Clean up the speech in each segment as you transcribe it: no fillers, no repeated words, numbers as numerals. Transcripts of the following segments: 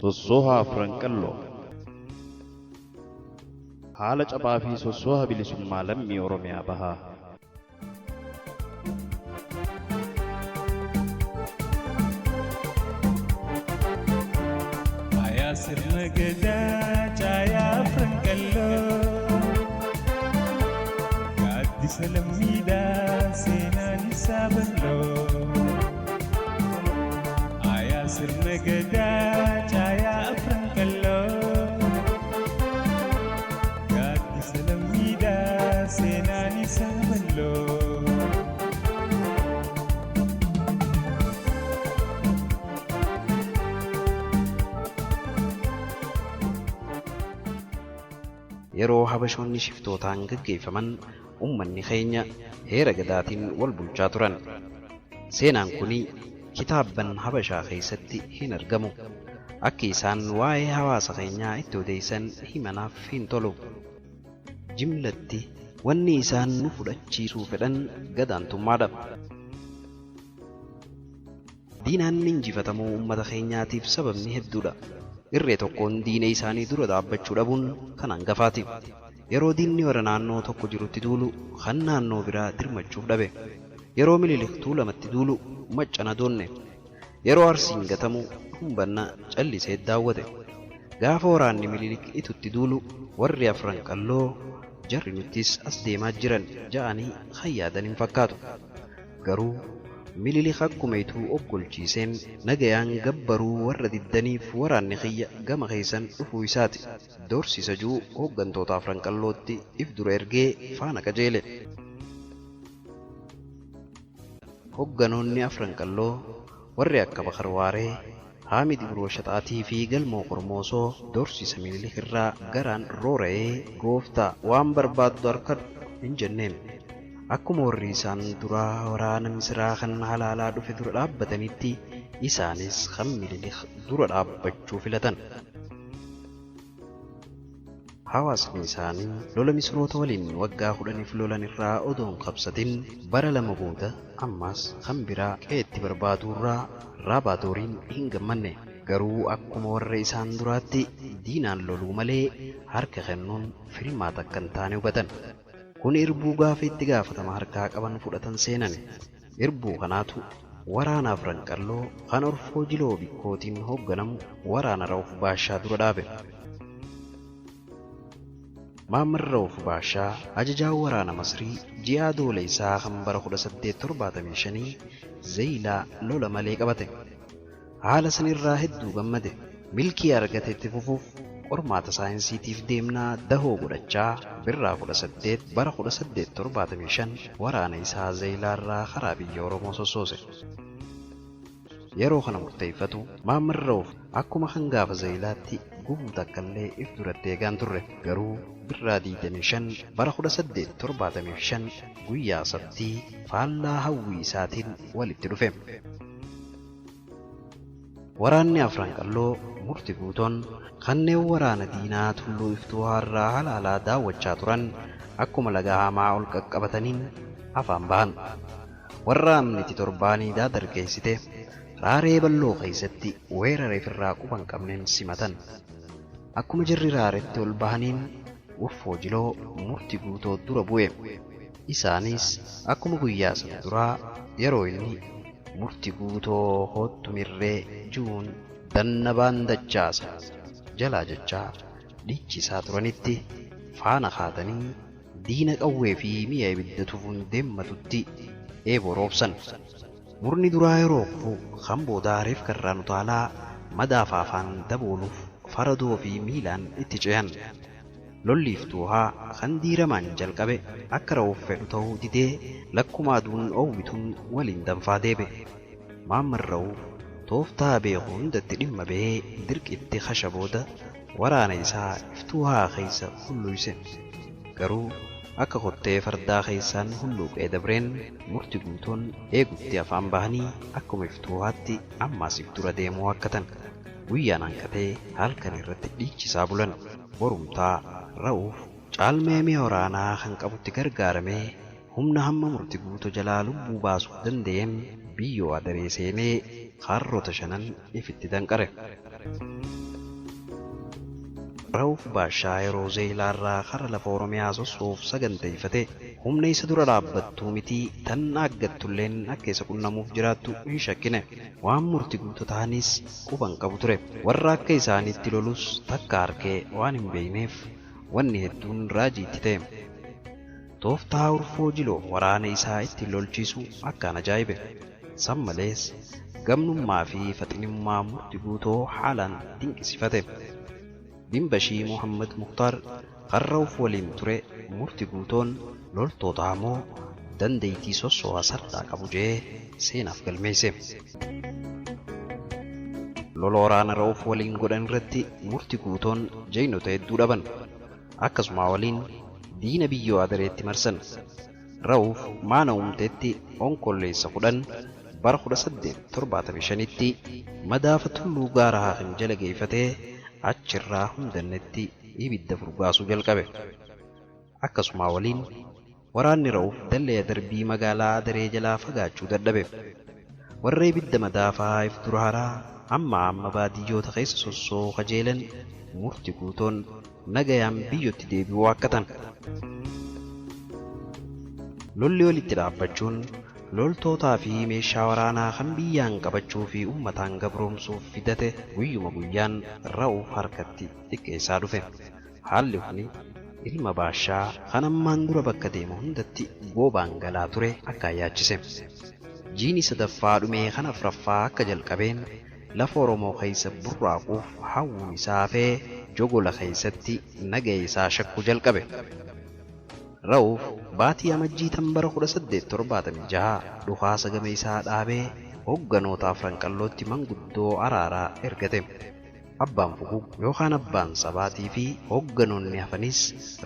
Sossooha Afran Qalloo haala cabaa fi sossooha bilisummaa lammii Oromiyaa bahaa. Faayaa sirna gadaa caayaa Afran Qalloo gaaddisa lammiidhaa seenaan isaa bal'oo. Faayaa sirna gadaa caayaa Afran Qalloo gaaddisa lammiidhaa seenaan isaa bal'oo. Yeroo Habashoonni shiftootaan gaggeeffaman ummanni keenya heera gadaatiin wal bulchaa turan. Seenaan kuni kitaabban Habashaa keessatti hin argamu. Akki isaan waa'ee hawaasa keenyaa itti odeessan himanaaf hin tolu. Jimlatti wanni isaan nu fudhachiisuu fedhan gadaantummaadha. Diinaan injifatamuu uummata keenyaatiif sababni hedduudha. Irree tokkoon diina isaanii dura dhaabbachuu dhabuun kan hangafaati. Yeroo diinni warra naannoo tokko jirutti duulu kan naannoo biraa dirmachuuf dhabe. Yeroo Minilik Tuulamatti duulu Maccana doonne. Yeroo Arsiin gatamu Humbanna callisee daawwate. Gaafa waraanni Minilik Itutti duulu warri Afran Qalloo jarri nuttis as deemaa jiran ja'anii kan yaadan hin fakkaatu. Garuu Minilik akkuma Ituu oggolchiiseen nagayaan gabbaruu warra diddaniif waraanni kiyya gama keessan dhufuu isaati doorsisa ju'u hooggantoota Afran Qallootti if dura ergee faana qajeele. Hogganoonni Afran Qalloo warri akka Bakar Waaree, Haamid Ibroo Shaxaatii fi Galmoo Kormoosoo doorsisa Minilik irraa garaan roora'ee gooftaa waan barbaaddu arkadhu hin jenneen. Akkuma warri isaan duraa waraana Misiraa kan halaalaa dhufe dura dhaabbatanitti isaanis kan Minilik dura dhaabbachuu filatan. Hawaasni isaanii lola Misroota waliin waggaa 10f lolan irraa odoo hin qabsatin bara 2 booda ammas kan biraa qe'eetti barbaaduurraa Raabaadooriin hin gammanne. Garuu akkuma warra isaan duraatti diinaan loluu malee harka kennuun filmaata akka hin taane hubatan. Kun irbuu gaafa itti gaafatama harkaa qaban fudhatan seenani. Irbuu kanaatu waraana Afran Qalloo kan Orfoo Jiloo Bikkootiin hoogganamu waraana Ra'uuf Baashaa dura dhaabe. Maammar Ra'uuf Baashaa ajajaan waraana Masrii ji'a Adoolessaa kan bara 1875 Zeeyilaa lola malee qabate. Haala sanirraa hedduu gammade. Milkii argate itti fufuuf qormaata saayinsiitiif deemnaa dahoo godhachaa Birraa 18 bara 1875 waraana isaa Zeeyilaarraa karaa biyya Oromoo sossoose. Yeroo kana murteeffatu Maammar Ra'uuf akkuma kan gaafa Zeeyilaatti gufuu takkallee if duratti eegaan turre. Garuu Birraa 25 bara 1875 guyyaa Sabtii faallaa hawwii isaatiin walitti dhufe. Waraanni Afran Qalloo Murti Guutoon kanneen waraana diinaa Tulluu Iftuu Haarraa halaalaa daawwachaa turan akkuma laga hamaa ol qaqqabataniin afaan bahan. Warra amniti torbaanii daadargeessite raaree balloo keessatti weerara ifirraa quba hin qabneen simatan. Akkuma jarri raaretti ol bahaniin Urfoo Jiloo Murti Guutoo dura bu'e. Isaanis akkuma guyyaa sana duraa yeroo inni Murti Guutoo koottu mirree ju'uun dannabaan dachaasa jalaa jechaa dhiichisaa turanitti faana kaatanii diina qawwee fi mi'a ibidda tufuun deemmatutti eeboo roobsan. Murni duraa yeroo kufu kan boodaa reefka irraan utaalaa madaa faafaan dabooluuf faradoo fi miilaan itti cehan. Lolli Iftuuhaa kan diiramaan jalqabe akka Ra'uuf fedhu ta'uu didee lakkuma aduun oowwituun waliin danfaa deebe. Maammad Ra'uuf tooftaa beeku hundatti dhimma bahee dirqitti kasha booda waraana isaa Iftuuhaa keessa hulluuyse. Garuu akka kottee fardaa keessaan hulluuqee dabreen Murti Guutoon eegutti afaan bahanii akkuma Iftuuhaatti ammaas if dura deemuu waakkatan. Guyyaan hanqatee halkan irratti dhiichisaa bulan. Borumtaa Ra'uuf caalmee mi'a waraanaa kan qabutti gargaaramee humna hamma Murti Guuto jalaa lubbuu baasuuf danda'een biyyoo Adaree seenee kaarrota shanan ifitti danqare. Ra'uuf Baashaa yeroo Zeeyilaarraa kara lafa Oromiyaa sossoof saganteeffate humna isa dura dhaabbattuu mitii tan aaggattulleen akka isa qunnamuuf jiraattu hin shakkine. Waan murti guutuu ta'anis quban qabu ture. Warra akka isaaniitti lolus takka harkee waan hin beekneef wanni hedduun raajiitti ta'e. Tooftaa Urfoo Jiloo waraana isaa ittiin lolchiisu akkaan ajaa'ibe. San malees gamnummaa fi faxinummaa murti guutoo haalaan dinqisiifate. Dimbashii Muhammad Mukhtaar kan Ra'uuf waliin ture murti guutoon loltoota hamoo dandeettii sossoo'aa sardaa qabu jee seenaaf galmeesse. Lola waraana Ra'uuf waliin godhan irratti murti guutoon jeenota hedduu dhaban. Akkasuma waliin diina biyyoo Adareetti marsan. Ra'uuf maana uumteetti Onkolleessa 10 bara 1875tti madaafa tulluu gaara Haakim jala geeffatee achirraa hundannetti ibidda furgaasuu jalqabe. Akkasuma waliin waraanni Ra'uuf dallee darbii magaalaa Adaree jalaa fagaachuu dadhabe. Warra ibidda madaafaa if dura haraa amma amma baadiyyoota keessa sossoo kajeelan murti guutoon nagayaan biyyootti deebi'uu akkatan. Lolli walitti dhaabbachuun loltootaa fi meeshaa waraanaa kan biyyaan qabachuu fi uummataan gabroomsuuf fidate guyyuma guyyaan Ra'uuf harkatti xiqqeessaa dhufe. Haalli kuni ilma Baashaa kan ammaan dura bakka deemu hundatti goobaan galaa ture akkaan yaachise. Jiini sadaffaa dhumee kan afraffaa akka jalqabeen lafa Oromoo keessa burraaquuf hawwuun isaa hafee jogola keessatti nagaya isaa shakkuu jalqabe. Ra'uuf baatii amajjii tan bara 1876 dhukaasa gama isaa dhaabee hoogganoota afran qallootti manguddoo araaraa ergate. Abbaan Fugug yookaan abbaan sabaatii fi hoogganoonni hafanis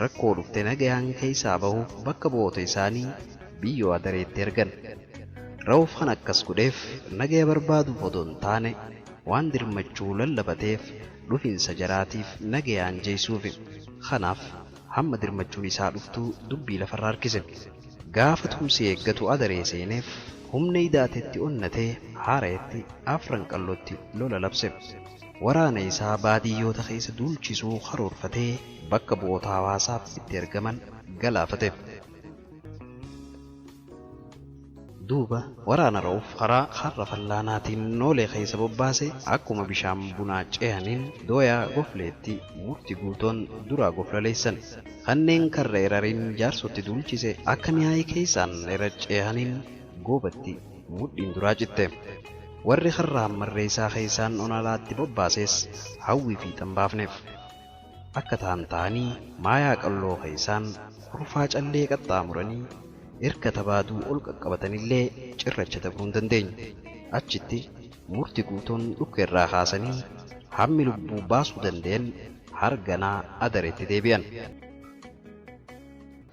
rakkoo dhufte nagayaan keessaa bahuuf bakka bu'oota isaanii biyyoo Adareetti ergan. Ra'uuf kan akkas godheef nagaya barbaaduuf odoo hin taane waan dirmachuu lallabateef dhufiinsa jaraatiif nagayaan jeessuufi. Kanaaf hamma dirmachuun isaa dhuftuu dubbii lafarra harkise. Gaafa tumsi eeggatu Adaree seeneef humna idaatetti onnatee haara'etti afran qallootti lola labse. Waraana isaa baadiyyoota keessa duulchisuu karoorfatee bakka bu'oota hawaasaaf itti ergaman galaafate. Duuba waraana Ra'uuf karaa karra fallaanaatiin noolee keessa bobbaase akkuma bishaan bunaa ce'aniin dooyaa gofleetti murti guutoon duraa goflaleessan. Kanneen karra erariin jaarsotti duulchise akka mi'aayii keessaan era ce'aniin goobatti mudhiin duraa citte. Warri karra hammarreessaa keessaan onalaatti bobbaases hawwii fiixan baafneef. Akka ta'an ta'anii maayaa qalloo keessaan kurfaa callee qaxxaamuranii erga tabaaduu ol qaqqabatanillee cirracha dabruu hin dandeenye. Achitti murti guutuun dhukkeerraa kaasanii hammi lubbuu baasuu danda'an harganaa Adareetti deebi'an.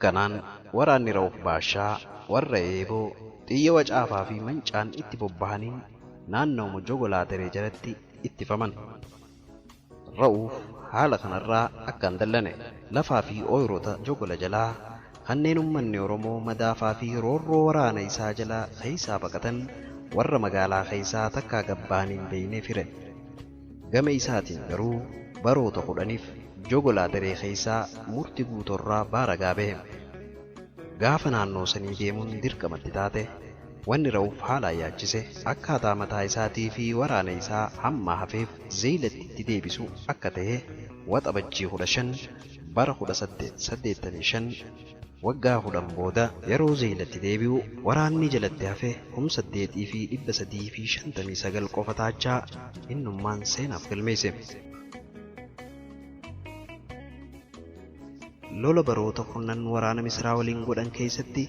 Kanaan waraanni Ra'uuf Baashaa warra eeboo xiyya wacaafaa fi mancaan itti bobba'aniin naannoo jogolaa Adaree jalatti ittifaman. Ra'uuf haala kanarraa akkaan dallane lafaa fi ooyiroota jogola jalaa kanneen uummanni Oromoo madaafaa fi roorroo waraana isaa jalaa keessaa baqatan warra magaalaa keessaa takkaa gabba'anii hin beekne fire. Gama isaatiin garuu baroota 10f jogolaa Adaree keessaa murti guutorraa baaragaa bahe. Gaafa naannoo sanii deemuun dirqamatti taate wanni Ra'uuf haalaan yaachise akkaataa mataa isaatii fi waraana isaa hamma hafeef Zeeyilatti itti deebisu akka ta'e Waxabajjii 15 bara 1885 waggaa 10 booda yeroo Zeeyilatti deebi'u waraanni jalatti hafe 8359 qofa taachaa innummaan seenaaf galmeesse. Lola baroota kurnan waraana Misraa waliin godhan keessatti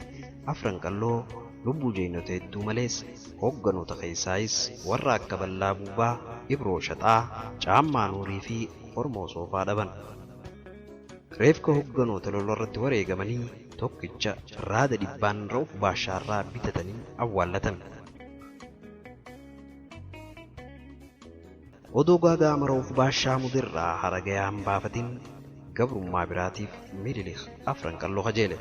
afran qalloo lubbuu jeenyota hedduu malees hoogganoota keessaayis warra akka Ballaa Buubaa, Ibroo Shaxaa, Caammaa Nuurii fi Hormoo Soofaa dhaban. Reefka hoogganoota lola irratti wareegamanii tokkicha raada dhibbaan Ra'uuf Baashaarraa bitatanii awwaallatan. Odoo gaaga'ama Ra'uuf Baashaa mudirraa haragayaa hin baafatin gabrummaa biraatiif Minilik afran qalloo kajeele.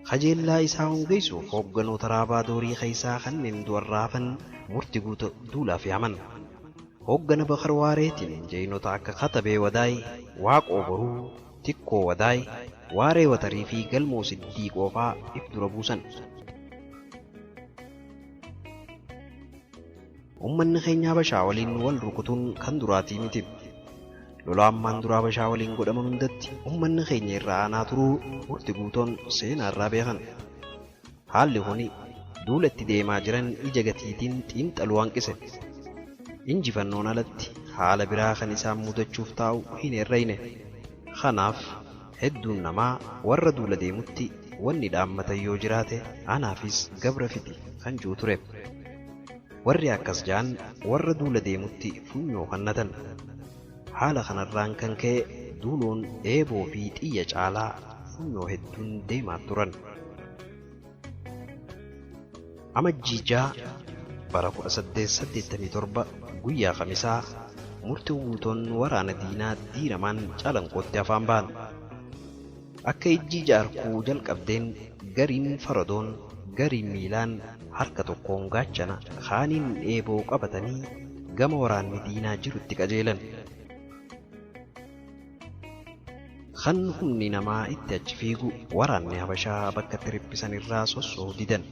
Kajeellaa isaa hongeessuuf hoogganoota raabaa doorii keessaa kanneen du'arraa hafan murti guutuu duulaaf yaaman. Hooggana Bakar Waareetiin jeenota akka Katabee Wadaay, Waaqoo Boruu, Tikkoo Wadaay, Waaree Watarii fi Galmoo Siddii qofaa if dura buusan. Uummanni keenya Habashaa waliin wal rukutuun kan duraatii miti. Lola ammaan dura Habashaa waliin godhaman hundatti uummanni keenya irra aanaa turuu murti guutoon seenaa irraa beekan. Haalli kuni duula itti deemaa jiran ija gatiitiin xiinxaluu hanqise. Injifannoon alatti haala biraa kan isaan mudachuuf taa'u hin herreyne. Kanaaf hedduun namaa warra duula deemutti wanni dhaammatan yoo jiraate anaafis gabra fidi kan jiru ture. Warri akkas ja'an warra duula deemutti funyoo kannatan. Haala kanarraan kan ka'e duuloon eeboo fi xiyya caalaa funyoo hedduun deemaa turan. Amajjii 6 bara 1887 guyyaa Kamisaa murtii guutoon waraana diinaa diiramaan calanqootti afaan ba'an. Akka ijji ija arkuu jalqabdeen gariin faradoon gariin miilaan harka tokkoon gaachana kaaniin eeboo qabatanii gama waraanni diinaa jirutti qajeelan. Kan humni namaa itti achi fiigu waraanni Habashaa bakka itti riphisan irraa sossoo'uu didan.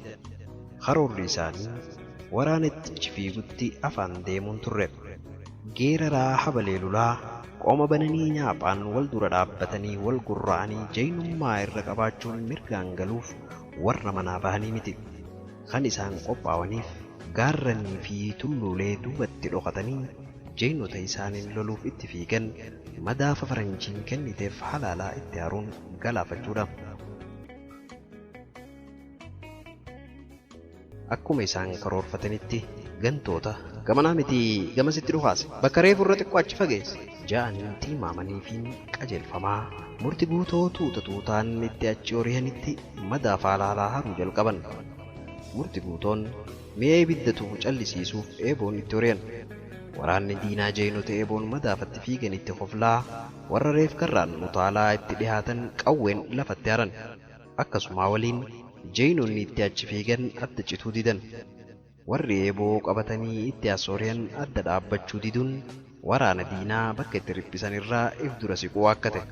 Karoorri isaanii waraana itti achi fiigutti afaan deemuun turre. Geeraraa habalee lulaa qoma bananii nyaaphaan wal dura dhaabbatanii wal gurra'anii jaynummaa irra qabaachuun mirgaan galuuf warra manaa bahanii miti. Kan isaan qophaa'aniif gaarranii fi tulluulee duubatti dhokatanii jaynota isaaniin loluuf itti fiigan madaafa faranjiin kenniteef halaalaa itti haruun galaafachuudha. Akkuma isaan karoorfatanitti gantoota gamanaa miti gamasitti dhufaase bakka reefu irra xiqqoo achi fageesse ja'anii tilmaamaniifiin qajeelfamaa murti guutoo tuuta tuutaan itti achi horihanitti madaafa halaalaa haruu jalqaban. Murti guutoon mi'a ibidda tufu callisiisuuf eeboon itti hori'an. Waraanni diinaa jeenota eeboon madaafatti fiigan itti koflaa warra reef karraan utaalaa itti dhihaatan qawween lafatti haran. Akkasumaa waliin jeenonni itti achi fiigan adda cituu didan. Warri eeboo qabatanii itti as hori'an adda dhaabbachuu diduun waraana diinaa bakka itti riphisan irraa if dura siquu akka ta'e.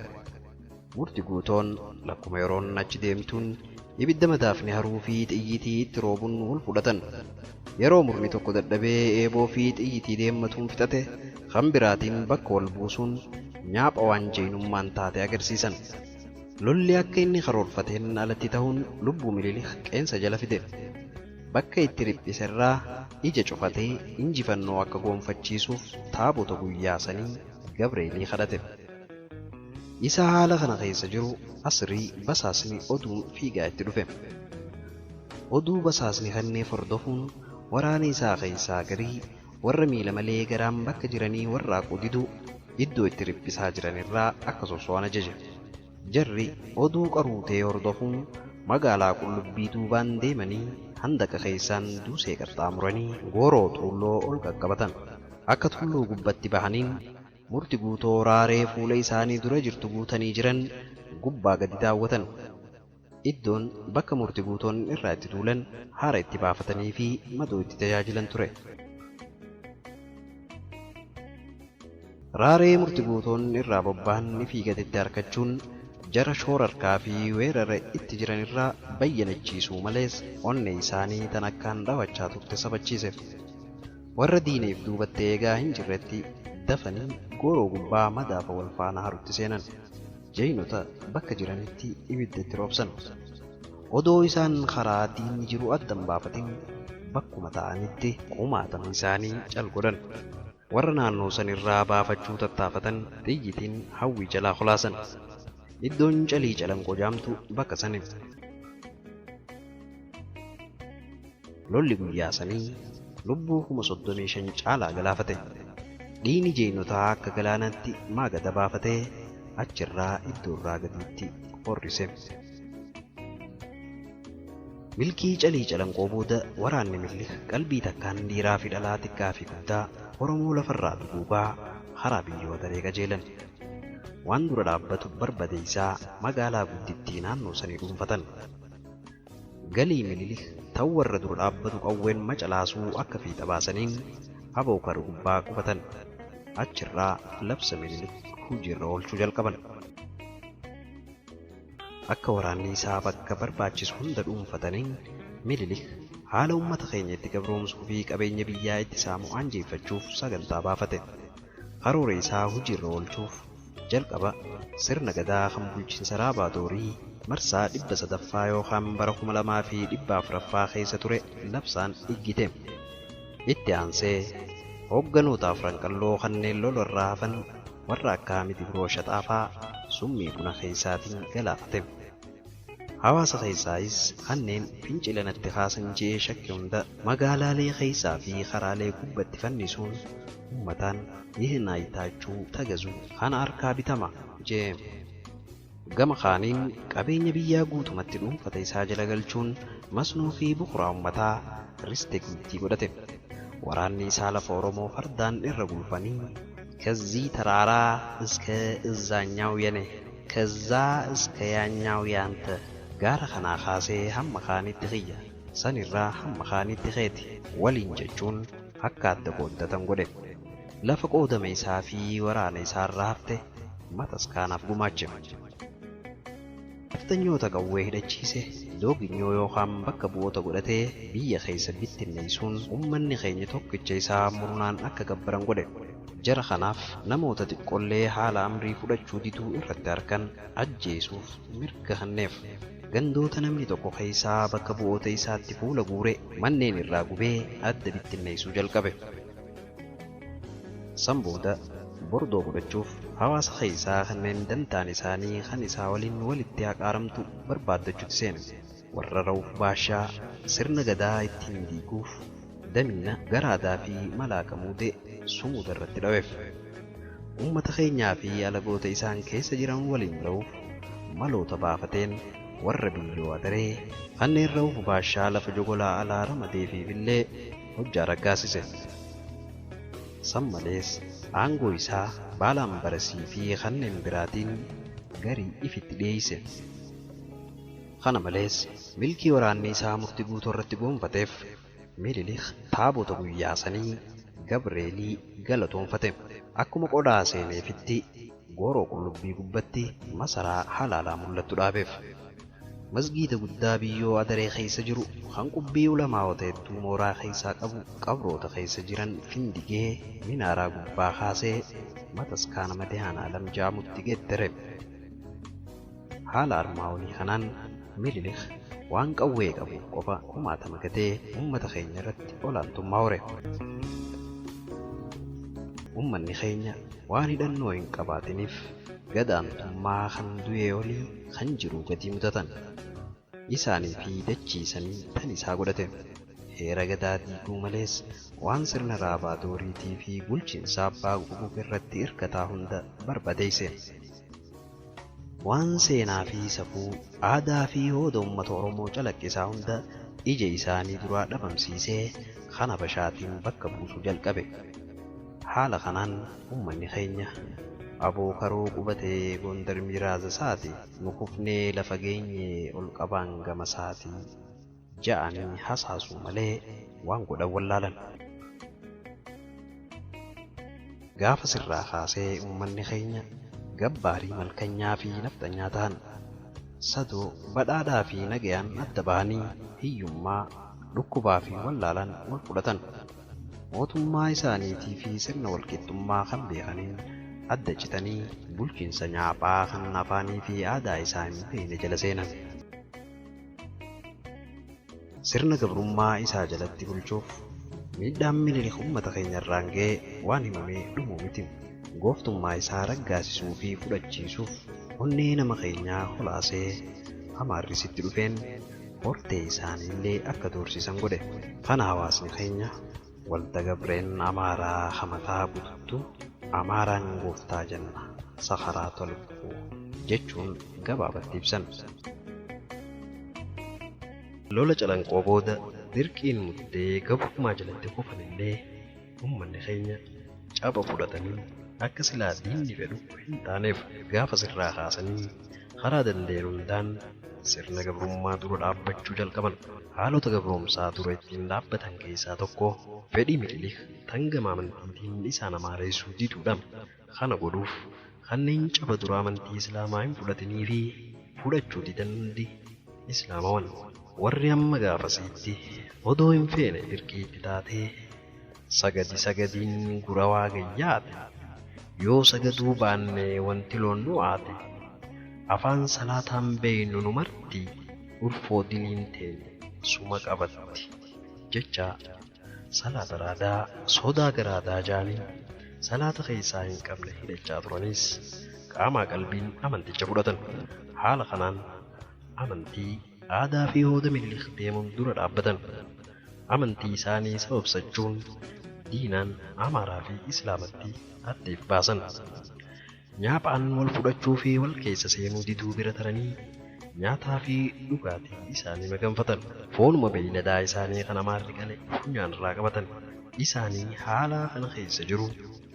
Murti guutoon lakkuma yeroon achi deemtuun ibidda madaafni haruu fi xiyyitii itti roobuun wal fudhatan. Yeroo murni tokko dadhabee eeboo fi xiyyitii deemmatuun fixate kan biraatiin bakka wal buusuun nyaapha waan jeenummaan taate agarsiisan. Lolli akka inni karoorfateen alatti ta'uun lubbuu Minilik qeensa jala fide. Bakka itti riphiserraa ija cufatee injifannoo akka goonfachiisuuf taabota guyyaa sanii Gabreelii kadhate. Isa haala kana keessa jiru asrii basaasni oduun fiigaa itti dhufe. Oduu basaasni kanneen hordofuun waraana isaa keessaa garii warra miila malee garaan bakka jiranii warraaquu diduu iddoo itti riphisaa jiran irraa akka soso'an ajaje. Jarri oduu qaruutee hordofuun magaalaa qullubbii duubaan deemanii handaqa keessaan duusee qaxxaamuranii gooroo xuulloo ol qaqqabatan. Akka tulluu gubbatti bahaniin murti guutoo raaree fuula isaanii dura jirtu guutanii jiran gubbaa gadi daawwatan. Iddoon bakka murti guutoon irraa itti tuulan haara itti baafatanii fi madoo itti tajaajilan ture. Raaree murti guutoon irraa bobba'an fiigatetti harkachuun jara shoorarkaa fi weerara itti jiran irraa bayyanachiisuu malees onnee isaanii tan akkaan dhawachaa turte sabachiise. Warra diineef duubatti eegaa hin jirretti dafanii gooroo gubbaa madaafa wal faana harutti seenan. Jeenota bakka jiranitti ibidda itti roobsan. Odoo isaan karaa diinni jiru addan baafatin bakkuma ta'anitti kumaatama isaanii cal godhan. Warra naannoo sanirraa baafachuu tattaafatan xiyyitiin hawwii jalaa kolaasan. Iddoon calii calanqoo jaamtu bakka sani. Lolli guyyaa sanii lubbuu 35,000 caalaa galaafate. Dhiigni jeenotaa akka galaanaatti maagada baafatee achirraa iddoorraa gadiitti horrise. Milkii calii calanqoo booda waraanni Minilik qalbii takkaan dhiiraa fi dhalaa xiqqaa fi guddaa Oromoo lafarraa duguugaa karaa biyyoota daree qajeelan. Waan dura dhaabbatu barbadeessaa magaalaa guddittii naannoo sanii dhuunfatan. Galii Minilik tan warra dura dhaabbatu qawween macalaasuu akka fiixa baasaniin Abookar gubbaa qubatan. Achirraa labsa Minilik hojiirra oolchuu jalqaban. Akka waraanni isaa bakka barbaachisu hunda dhuunfataniin Minilik haala uummata keenya itti gabroomsuu fi qabeenya biyyaa itti saamu anjeeffachuuf sagantaa baafate. Karoora isaa hojiirra oolchuuf jalqaba sirna gadaa kan bulchiinsa Raabaa Doorii marsaa 300ffaa yookaan bara 2400ffaa keessa ture labsaan iggite. Itti aansee hoogganoota afran qalloo kanneen lola irraa hafan warra akka Hamid Ibroo Shaxaafaa summii buna keessaatiin galaafate. Hawaasa keessaayis kanneen fincila natti kaasan je'ee shakke hunda magaalaalee keessaa fi karaalee gubbatti fannisuun uummataan ይህን አይታችሁ ተገዙ kana harkaa bitama jee. Gama kaaniin qabeenya biyyaa guutumatti dhuunfata isaa jala galchuun masnoo fi bukuraa uummataa riste guutii godhate. Waraanni isaa lafa Oromoo fardaan irra gulfanii ከዚህ ተራራ እስከ እዛኛው የኔ ከዛ እስከ ያኛው ያንተ gaara kanaa kaasee hamma kaanitti kiyya sanirraa hamma kaanitti keeti waliin jechuun akka adda qooddatan godhe. Lafa qoodame isaa fi waraana isaarraa hafte mataskaanaaf gumaache. Nafxanyoota qawwee hidhachiise dooginyoo yookaan bakka bu'oota godhatee biyya keessa bittinneessuun uummanni keenya tokkicha isaa murnaan akka gabbaran godhe. Jara kanaaf namoota xiqqoollee haala amrii fudhachuu diduu irratti harkan ajjeesuuf mirga kenneef. Gandoota namni tokko keessaa bakka bu'oota isaatti fuula guure manneen irraa gubee adda bittinneessuu jalqabe. San booda bordoo godhachuuf hawaasa keessaa kanneen dantaan isaanii kan isaa waliin walitti haqaaramtu barbaaddachuutti seene. Warra Ra'uuf Baashaa sirna gadaa ittiin diiguuf damiina garaadaa fi malaaqa muudee sumuuda irratti dhaweef. Uummata keenyaa fi alagoota isaan keessa jiran waliin ra'uuf maloota baafateen warra biyyoo adaree kanneen Ra'uuf Baashaa lafa jogolaa alaa ramadeefiif illee hojjaa raggaasise. San malees aangoo isaa baalaan barasii fi kanneen biraatiin garii ifitti dhiyeesse. Kana malees milkii waraanni isaa murtii guutuu irratti gonfateef Minilik taabota guyyaa sanii Gabreelii galatoonfate. Akkuma qodaa seeneefitti gooroo qullubbii gubbatti masaraa halaalaa mul'attu dhaabeef. Masgiida guddaa biyyoo adaree keessa jiru kan qubbii ulamaa'ota hedduu mooraa keessaa qabu qabroota keessa jiran findigee minaaraa gubbaa kaasee mataskaana Madihaan jaamutti geeddare. Haala armaa olii kanaan Minilik waan qawwee qabuuf qofa kumaatama gatee uummata keenya irratti olaantummaa hore. Uummanni keenya waan hidhannoo hin qabaatiniif gadaantummaa kan du'ee olii kan jiru gatii mudatan. Isaanii fi dachiisanii tan isaa godhate. Heera gadaa diiguu malees waan sirna raabaa dooriitii fi bulchiinsa abbaa gugug irratti hirkataa hunda barbadeesse. Waan seenaa fi safuu, aadaa fi hooda uummata Oromoo calaqqisaa hunda ija isaanii duraa dhabamsiisee kan Habashaatiin bakka buusuu jalqabe. Haala kanaan uummanni keenya aboo karoo qubatee Gondar miraaza isaati nu kufnee lafa geenye ol qabaan gama isaati ja'anii hasaasuu malee waan godhan wallaalan. Gaafa sirraa kaasee uummanni keenya gabbaarii malkanyaa fi nafxanyaa ta'an sadoo badhaadhaa fi nagayaan adda bahanii hiyyummaa dhukkubaa fi wallaalaan wal fudhatan. Mootummaa isaaniitii fi sirna walqixxummaa kan beekaniin adda citanii bulchiinsa nyaaphaa kan afaanii fi aadaa isaa hin beekne jala seenan. Sirna gabrummaa isaa jalatti bulchuuf miidhaan Minilik uummata keenya irraan ga'e waan himamee dhumu miti. Gooftummaa isaa raggaasisuu fi fudhachiisuuf onnee nama keenyaa holaasee amaarrisitti dhufeen hortee isaaniillee akka doorsisan godhe. Kana hawaasni keenya walda gabreen amaaraa hamataa bututtu amaaraan gooftaa jenna sakaraa tolfuu jechuun gabaabatti ibsan. Lola calanqoo booda dirqiin muddee gabrummaa jalatti kufanillee uummanni keenya caba fudhatanii akka silaa diinni fedhu hin taaneef gaafa sirraa kaasanii karaa danda'an hundaan Sirna gabrummaa dura dhaabbachuu jalqaban. Haalota gabroomsaa dura ittiin dhaabbatan keessaa tokko fedhii Minilik tangama amantiitiin isaan amaareessuu diduudha. Kana godhuuf kanneen caba dura amantii Islaamaa hin fudhatinii fi fudhachuu didan hundi Islaamawan. Warri amma gaafasiitti odoo hin feene dirqiitti taatee sagadi sagadiin gura waaqayyaate yoo sagaduu baanne wanti loon nu aate afaan salaataan beeynu nu marti ulfoo diliin teenye suma qabatti jecha salaata raadaa sodaa garaadaa jaanii salaata keessaa hin qabne hidhachaa turanis qaamaa qalbiin amanticha fudhatan. Haala kanaan amantii aadaa fi hooda Minilik deemuun dura dhaabbatan. Amantii isaanii sababsachuun diinaan Amaaraa fi Islaamatti addeef baasan. Nyaaphaan wal fudhachuu fi wal keessa seenuu diduu bira taranii nyaataa fi dhugaatii isaanii maganfatan. Foonuma beeyladaa isaanii kan Amaarri qale funyaan irraa qabatan. Isaanii haala kana keessa jiru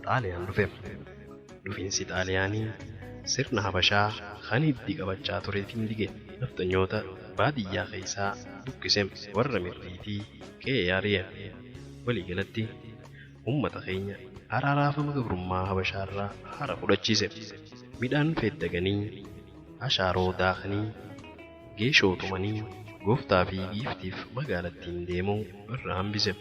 Xaaliyaan dhufe. Dhufiinsi Xaaliyaanii sirna Habashaa kan hiddi qabachaa tureetiin dige. Nafxanyoota baadiyyaa keessaa buqqise warra mirriitii qe'ee ari'e. Waliigalatti uummata keenya araaraafama gabrummaa Habashaarraa hara fudhachiise. Midhaan feddaganii, ashaaroo daakanii, geeshoo tumanii gooftaa fi giiftiif magaalattiin deemuu irraa hambise.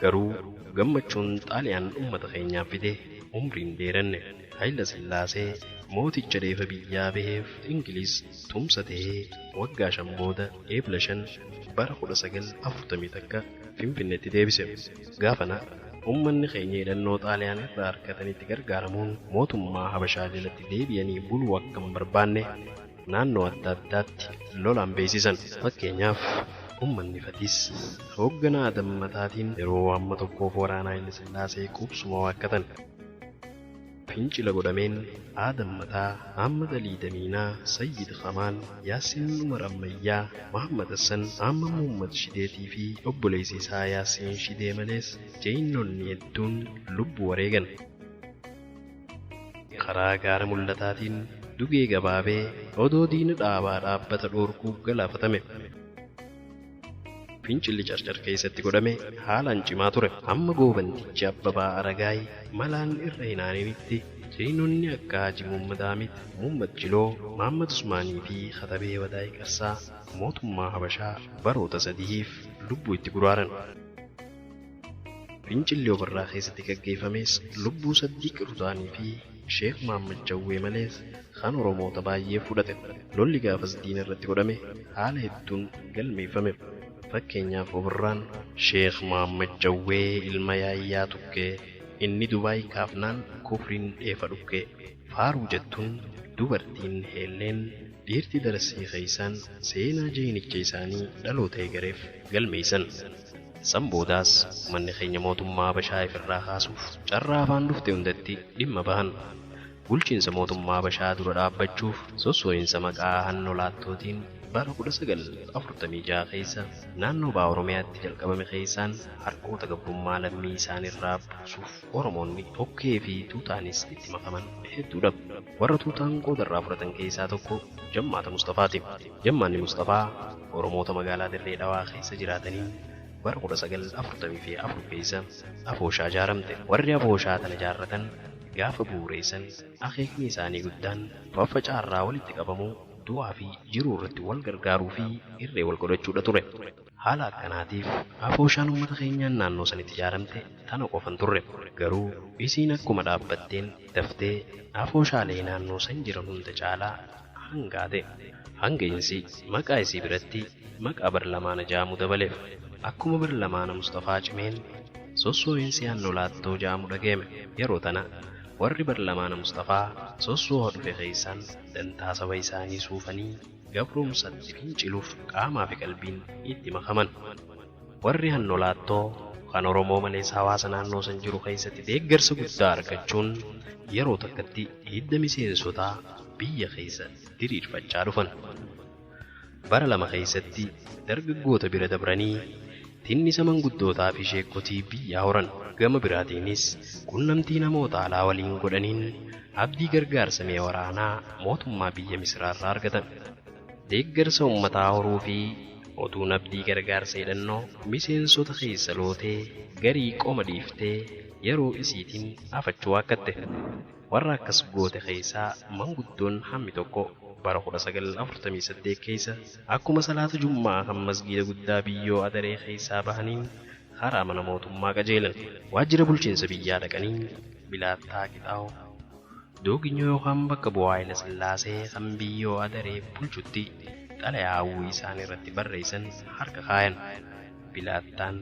Garuu gammachuun Xaaliyaan uummata keenyaaf fide umriin dheeranne. Hayila Sillaasee mooticha dheefa biyyaa baheef Ingiliz tumsa ta'ee waggaa 5 booda Eebla 5 bara 1941 Finfinneetti deebise. Gaafana uummanni keenya hidhannoo Xaaliyaan irraa argatanitti gargaaramuun mootummaa Habashaa jalatti deebi'anii buluu akka hin barbaanne naannoo adda addaatti lolaan beeksisan. Fakkeenyaaf uummanni Fatis hoogganaa Adammataatiin yeroo amma tokkoof waraana Hayila Sillaasee qubsuma waakkatan. Fincila godhameen Adammataa, Ahmad Alii Damiinaa, Sayyid Kamal, Yaasiin Umar Ammayyaa, Muhammad Hassan, Ahmad Muhammad Shideetii fi obboleessi isaa Yaasiin Shidee malees jeynoonni hedduun lubbuu wareegan. Karaa gaara mul'ataatiin dugee gabaabee odoo diina dhaabaa dhaabbata dhoorkuuf galaafatame. Fincilli Carcar keessatti godhame haalaan cimaa ture. Hamma goobantichi Abbabaa Aragaay malaan irra hin aaninitti jeynoonni akka Haji Muhammad Hamid, Muhammad Jiloo, Muhammad Usmaanii fi Katabee Wadaay Qarsaa mootummaa Habashaa baroota sadiif lubbuu itti guraaran. Fincilli Obarraa keessatti gaggeeffames lubbuu Saddiiq Rutaanii fi Sheekh Muhammad Jawwee malees kan Oromoota baay'ee fudhate. Lolli gaafas diina irratti godhame haala hedduun galmeeffame. Fakkeenyaaf Obarraan Sheekh Muhammad Jawwee ilma Yaayyaa Tukkee inni Dubaay kaafnaan kufriin dheefa dhukkee faaruu jettuun dubartiin heelleen dhiirti darsii keessaan seenaa jeynicha isaanii dhaloota eegareef galmeessan. San boodaas manni keenya mootummaa Habashaa ifirraa kaasuuf carraa afaan dhufte hundatti dhimma bahan. Bulchiinsa mootummaa Habashaa dura dhaabbachuuf sossoo'insa maqaa hannolaattootiin bara 1946 keessa naannoo baha Oromiyaatti jalqabame keessaan harkoota gabrummaa lammii isaaniirraa buusuuf Oromoonni tokkee fi tuutaanis itti makaman hedduudha. Warra tuutaan qoodarraa fudhatan keessaa tokko Jammaata Mustafaati. Jammaanni Mustafaa Oromoota magaalaa Dirree Dhawaa keessa jiraatanii bara 1944 keessa Afooshaa ijaaramte. Warri Afooshaa tana ijaarratan gaafa bu'uureessan akeekni isaanii guddaan faffacaarraa walitti qabamuu du'aa fi jiruu irratti wal gargaaruu fi irree wal godhachuudha ture. Haala akkanaatiif Afooshaan uummata keenyaan naannoo sanitti ijaaramte tana qofan turre. Garuu isiin akkuma dhaabbatteen daftee Afooshaalee naannoo san jiran hunda caalaa hangaate. Hanga'insi maqaa isii biratti maqaa Barlamaana jaamu dabaleef. Akkuma Barlamaana Mustafaa cimeen sossoo'insi hannolaattoo jaamu dhageeme. Yeroo tana warri Barlamaana Mustafaa sossoo'a dhufe keessaan dantaa saba isaanii suufanii gabroomsatti finciluuf qaamaa fi qalbiin itti makaman. Warri hannolaattoo kan Oromoo malees hawaasa naannoo san jiru keessatti deeggarsa guddaa argachuun yeroo takkatti hidda miseensotaa biyya keessa diriirfachaa dhufan. Bara lama keessatti dargaggoota bira dabranii tinnisa manguddootaa fi sheekotii biyyaa horan. Gama biraatiinis qunnamtii namoota alaa waliin godhaniin abdii gargaarsa mi'a waraanaa mootummaa biyya Misiraarraa argatan. Deeggarsa uummataa horuu fi oduun abdii gargaarsa hidhannoo miseensota keessa lootee garii qoma dhiiftee yeroo isiitiin afachuu waakkatte. Warra akkas goote keessaa manguddoon hammi tokko bara 1948 keessa akkuma salaata jummaa kan masgiida guddaa biyyoo adaree keessaa bahaniin karaa mana mootummaa qajeelan. Waajjira bulchiinsa biyyaa dhaqanii Bilaattaa Qixaa'oo Dooginyoo yookaan bakka bu'aa Haayila Sillaasee kan biyyoo adaree bulchutti xalayaa hawwii isaan irratti barreessan harka kaayan. Bilaattaan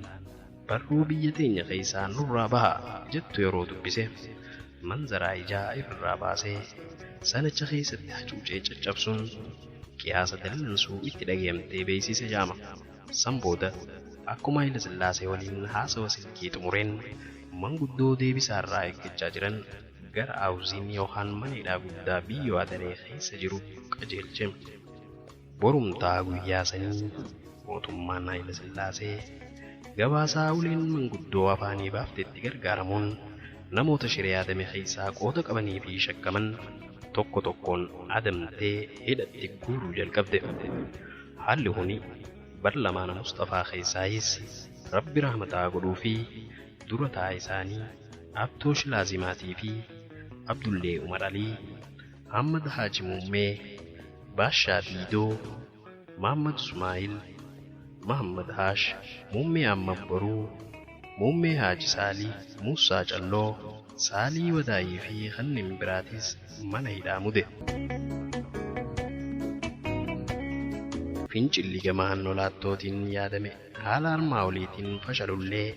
barruu biyya teenya keessaa nurraa baha jettu yeroo dubbise manzaraa ijaa irraa baasee sanacha keessatti hacuucee caccabsuun qiyaasa dallansuu itti dhageemtee beeksise jaama. San booda akkuma Haayila Sillaasee waliin haasawa silkii xumureen manguddoo deebisaarraa eeggachaa jiran gara awuziin yookaan mana hidhaa guddaa biyyoo adaree keessa jiru qajeelche. Borumtaa guyyaa sanii mootummaan Haayila Sillaasee gabaasaa uleen manguddoo afaanii baaftetti gargaaramuun namoota shiree adame keessaa qooda qabanii fi shakkaman tokko tokkoon adamtee hidhatti guuruu jalqabde. Haalli kuni barlamaana Mustafaa keessaayis Rabbi rahmataa godhuu fi dura taa'aa isaanii Abtoo Shilaazimaatii fi Abdullee Umar Alii, Ahmad Haaji Muummee, Baashaa Diidoo, Mahammad Ismaa'il, Mahammad Haash, Muummee Ahmad Boruu, Muummee Haaji Saalii, Muusaa Calloo, Saalii Wadaayii fi kanneen biraatis mana hidhaa mude. Fincilli gama hannolaattootiin yaadame haala armaa oliitiin fashalullee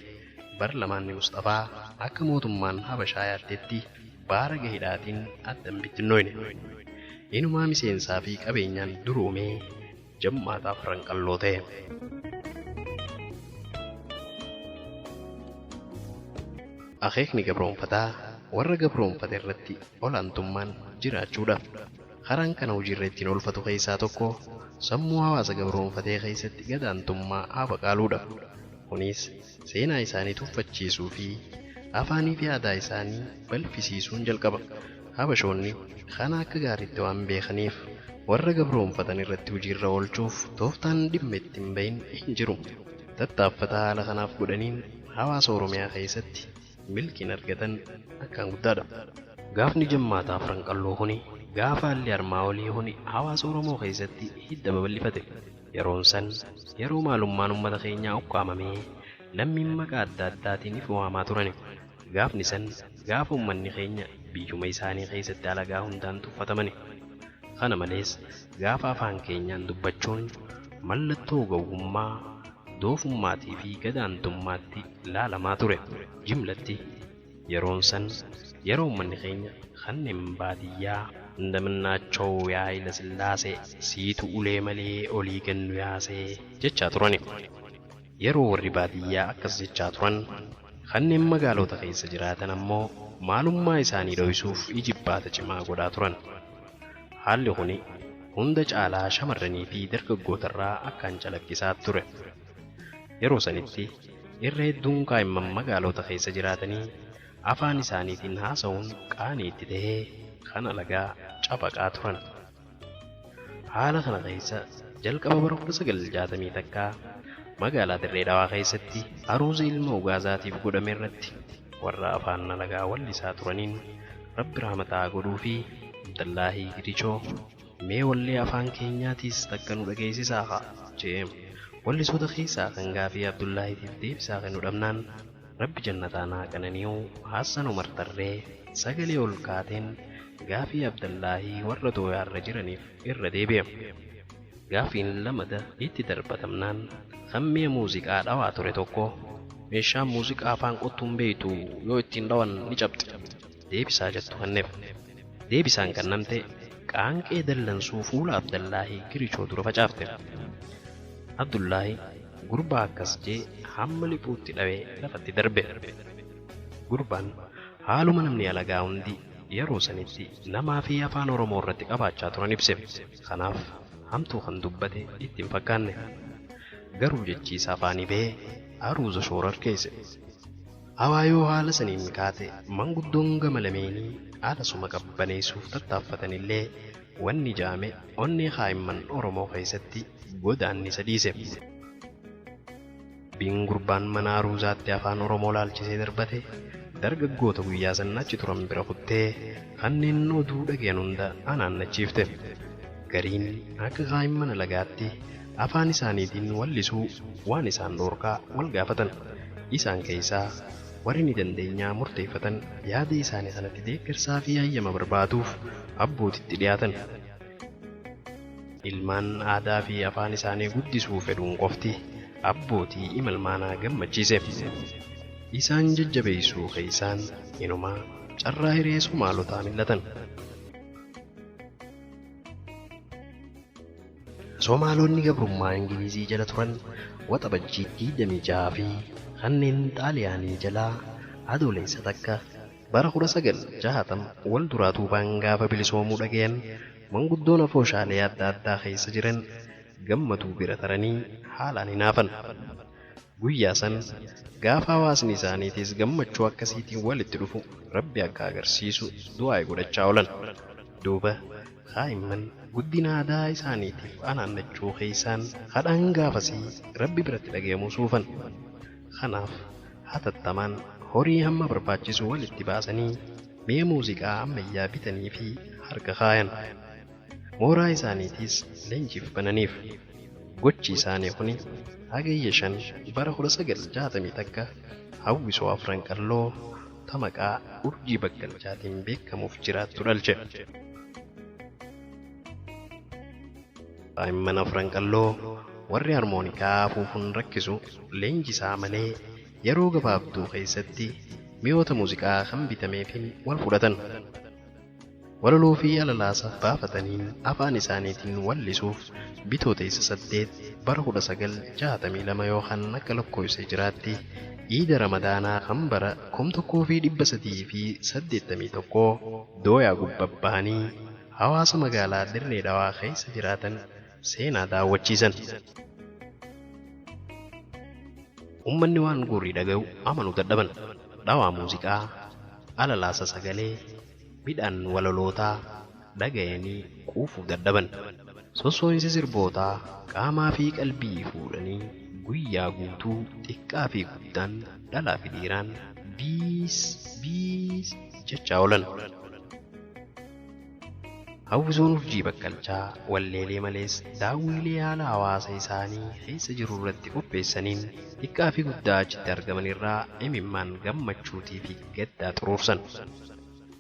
barlamaanni Mustafaa akka mootummaan Habashaa yaaddetti baara gahidhaatiin addan bittinnoyne. Inumaa miseensaa fi qabeenyaan duroomee jammaataaf ranqalloo ta'e. Akeekni gabroonfataa warra gabroonfate irratti olaantummaan jiraachuudha. Karaan kana hojiirra ittiin oolfatu keessaa tokko sammuu hawaasa gabroonfatee keessatti gadaantummaa habaqaaluudha. Kunis seenaa isaanii tuffachiisuu fi afaanii fi aadaa isaanii balfisiisuun jalqaba. Habashoonni kana akka gaariitti waan beekaniif warra gabroonfatan irratti hojiirra oolchuuf tooftaan dhimma itti hin bahin hin jiru. Tattaaffata haala kanaaf godhaniin hawaasa Oromiyaa keessatti milkiin argatan akkaan guddaadha. Gaafni jammaataaf ranqalloo kuni gaafa haalli armaa olii kuni hawaasa Oromoo keessatti hidda babal'ifate. Yeroon san yeroo maalummaan uummata keenyaa ukkaamamee lammiin maqaa adda addaatiin if waamaa turan. Gaafni san gaafa uummanni keenya biyyuma isaanii keessatti alagaa hundaan tuffatamani. Kana malees gaafa afaan keenyaan dubbachuun mallattoo gowwummaa, doofummaatii fi gadaantummaatti ilaalamaa ture. Jimlatti yeroon san yeroo uummanni keenya kanneen baadiyyaa እንደምናቸው የኃይለ ሥላሴ ሲቱ ulee malee olii gannu yaasee jechaa turani. Yeroo warri baadiyyaa akkas jechaa turan kanneen magaalota keessa jiraatan ammoo maalummaa isaanii dho'isuuf ijibbaata cimaa godhaa turan. Haalli kuni hunda caalaa shamarranii fi dargaggootarraa akkaan calaqqisaa ture. Yeroo sanitti irra hedduun kaa'imman magaalota keessa jiraatanii afaan isaaniitiin haasa'uun qaanii itti ta'ee kan alagaa cabaqaa turan. Haala kana keessa jalqaba bara 1961 magaalaa Dirree Dhawaa keessatti aruuza ilma Ugaazaatiif godhame irratti warra afaan alagaa wallisaa turaniin Rabbi rahmataa godhuu fi Abdallaahii Gidichoo mee wallee afaan keenyaatiis takka nu dhageessisaa haa jee. Wallisoota keessaa kan gaafii Abdullaahiitiif deebisaa kennu dhabnaan Rabbi jannataan haa qanani'u Hassan Umar Tarree sagalee ol kaateen gaafii Abdallaahii warra tooyaarra jiraniif irra deebi'e. Gaafiin lamada itti darbatamnaan kan mi'a muuziqaa dhawaa ture tokko meeshaan muuziqaa afaan qottuun beeytu yoo ittiin dhawan ni cabxe deebisaa jettu kenneef. Deebisaan kennamte qaanqee dallansuu fuula Abdallaahii Girichoo dura facaafte. Abdullaahi gurbaa akkas jee hamma liphuutti dhawee lafatti darbe. Gurbaan haaluma namni alagaa hundi yeroo sanitti namaa fi afaan Oromoo irratti qabaachaa turan ibse. Kanaaf hamtuu kan dubbate itti hin fakkaanne. Garuu jechiisa afaanii ba'ee aruuza shoorar keesse. Hawaayoo haala saniin kaate manguddoon gama lameenii haala suma qabbaneessuuf tattaaffatanillee Wanni jaame onnee kaa'imman Oromoo keessatti godaannisa dhiise. Dubbiin gurbaan mana aruuzaatti afaan Oromoo laalchisee darbate dargaggoota guyyaa san achi turan bira kuttee kanneen oduu dhagayan hunda anaannachiifte. Gariin akka kaa'imman alagaatti afaan isaaniitiin wallisuu waan isaan dhoorkaa wal gaafatan. Isaan keessaa warri ni dandeenyaa murteeffatan yaada isaanii sanatti deeggarsaa fi hayyama barbaaduuf abbootitti dhiyaatan. Ilmaan aadaa fi afaan isaanii guddisuu fedhuun qofti abbootii imalmaanaa gammachiise. Isaan jajjabeessuu keessaan inumaa carraa hiree Somaalotaa mil'atan. Somaalonni gabrummaa Ingilizii jala turan Waxabajjii 26 fi kanneen Xaaliyaanii jalaa Adoolessa takka bara 1960 wal duraa duubaan gaafa bilisoomuu dhagayan manguddoon afooshaalee adda addaa keessa jiran gammaduu bira taranii haalaan hinaafan. Guyyaa san gaafa hawaasni isaaniitis gammachuu akkasiitiin walitti dhufu Rabbi akka agarsiisu du'aa godhachaa oolan. Duuba kaa'imman guddina aadaa isaaniitiif anaannachuu keessaan kadhaan gaafasii Rabbi biratti dhagahamuu suufan. Kanaaf hatattamaan horii hamma barbaachisu walitti baasanii mi'a muuziqaa ammayyaa bitanii fi harka kaayan. Mooraa isaaniitiis leenjiif bananiif. Gochi isaanii kuni Hagayya 5 bara 1961 hawwisoo Afran Qalloo ta maqaa Urjii Bakkalchaatiin beekamuuf jiraattu dhalche. Daa'imman Afran Qalloo warri harmoonikaa afuufuun rakkisu leenjisaa malee yeroo gabaabduu keessatti mi'oota muuziqaa kan bitameefin wal fudhatan. Walaloo fi alalaasa baafataniin afaan isaaniitiin wallisuuf Bitootessa 8 bara 1962 yookaan akka lakkoofsa hijiraatti Iida Ramadaanaa kan bara 1381 dooyaa gubbaa bahanii hawaasa magaalaa Dirree Dhawaa keessa jiraatan seenaa daawwachiisan. Uummanni waan gurri dhaga'u amanuu dadhaban. Dhawaa muuziqaa, alalaasa sagalee, midhaan walalootaa dhaga'anii quufuu dadhaban. Sossoo'insi sirbootaa qaamaa fi qalbii fuudhanii guyyaa guutuu xiqqaa fi guddaan dhalaa fi dhiiraan biis biis jechaa oolan. Hawwisoon Urjii Bakkalchaa walleelee malees daawwiilee haala hawaasa isaanii keessa jiru irratti qopheessaniin xiqqaa fi guddaa achitti argaman irraa imimmaan gammachuutii fi gaddaa xuruursan.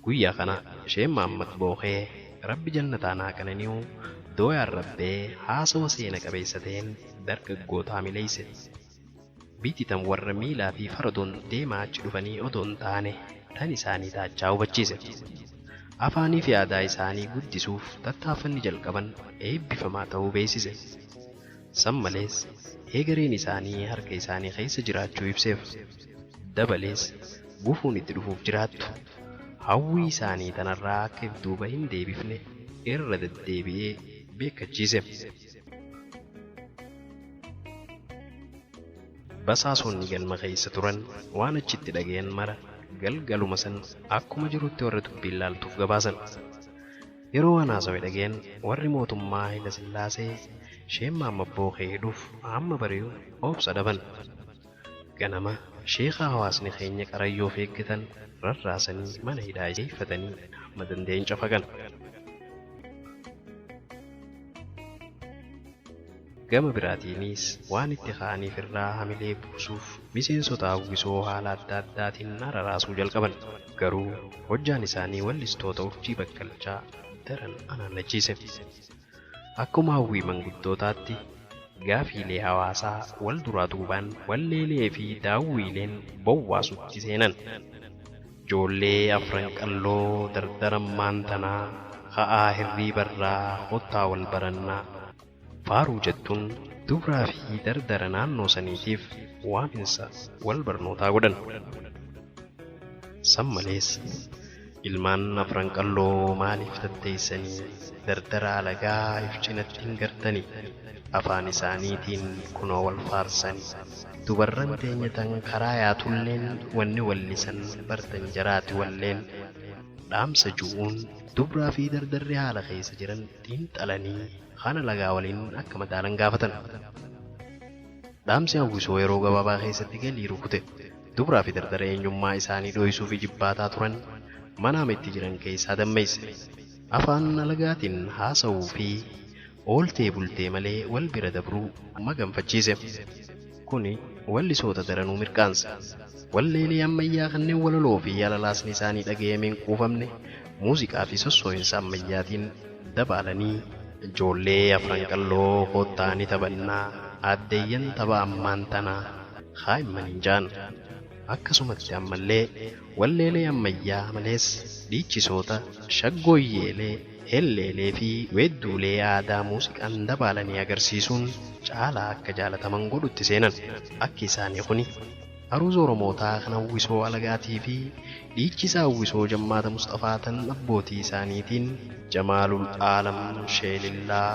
Guyyaa kana isheen Mahammad Boohee Rabbi jannataan haa qanani'u dooyaan rabbee haasawa seena qabeessa ta'een dargaggootaa mileeyse. Biti tan warra miilaa fi faradoon deemaa achi dhufanii odoo hin taane tan isaanii taachaa hubachiise. Afaanii fi aadaa isaanii guddisuuf tattaaffanni jalqaban eebbifamaa ta'uu beeksise. San malees eegareen isaanii harka isaanii keessa jiraachuu ibseef. Dabalees gufuun itti dhufuuf jiraattu hawwii isaanii tanarraa akka if duuba hin deebifne irra deddeebi'ee beekkachiise. Basaasonni galma keessa turan waan achitti dhagayan mara galgaluma san akkuma jirutti warra dubbiin laaltuuf gabaasan. Yeroo waan haasawe dhagayan warri mootummaa Hayila Sillaasee Sheek Mahammad Boohee hidhuuf hamma bari'u obsa dhaban. Ganama sheeka hawaasni keenya qarayyoof eeggatan rarraasanii mana hidhaa geeffatanii hamma danda'an cafaqan. Gama biraatiinis waan itti ka'aniif irraa hamilee buusuuf miseensota hawwisoo haala adda addaatiin araraasuu jalqaban. Garuu hojjaan isaanii wallistoota Urjii Bakkalchaa daran anaannachiise. Akkuma hawwii manguddootaatti gaafiilee hawaasaa wal duraa duubaan walleelee fi daawwiileen bowwaasutti seenan. Ijoollee Afran Qalloo dardarammaan tanaa ka'aa hirriibarraa kottaa wal barannaa faaruu jettuun dubraa fi dardara naannoo saniitiif waaminsa wal barnootaa godhan. San malees ilmaan Afran Qalloo maaliif tatteessanii dardara alagaa if cinatti hin gartanii afaan isaaniitiin kunoo wal faarsanii dubarran teenya tan karaa yaatulleen wanni wallisan bartan jaraati walleen. Dhaamsa ju'uun dubraa fi dardarri haala keessa jiran xiinxalanii haala lagaa waliin akka madaalan gaafatan. Dhaamsi hawwisoo yeroo gabaabaa keessatti galii rukute. Dubraa fi dardara eenyummaa isaanii dho'isuuf jibbaataa turan manaama itti jiran keessaa dammeesse. Afaan alagaatiin haasa'uu fi ooltee bultee malee wal bira dabruu maganfachiise. Kuni wallisoota daranuu mirqaansa. Walleelee ammayyaa kanneen walaloo fi alalaasni isaanii dhaga'amee hin quufamne muuziqaa fi sossoo'insa ammayyaatiin dabaalanii ijoollee afran qalloo koottaa ni taphannaa aaddeeyyan tapha ammaan tanaa haa'immaniin ja'an. Akkasumatti ammallee walleelee ammayyaa malees dhiichisoota shaggooyyeelee, helleelee fi weedduulee aadaa muuziqaan dabaalanii agarsiisuun caalaa akka jaalataman godhutti seenan. Akki isaanii kuni aruuza Oromootaa kan hawwisoo alagaatii fi dhiichisa hawwisoo Jammaata Musxafaa tan abbootii isaaniitiin Jamaalul Aalam Sheelillaa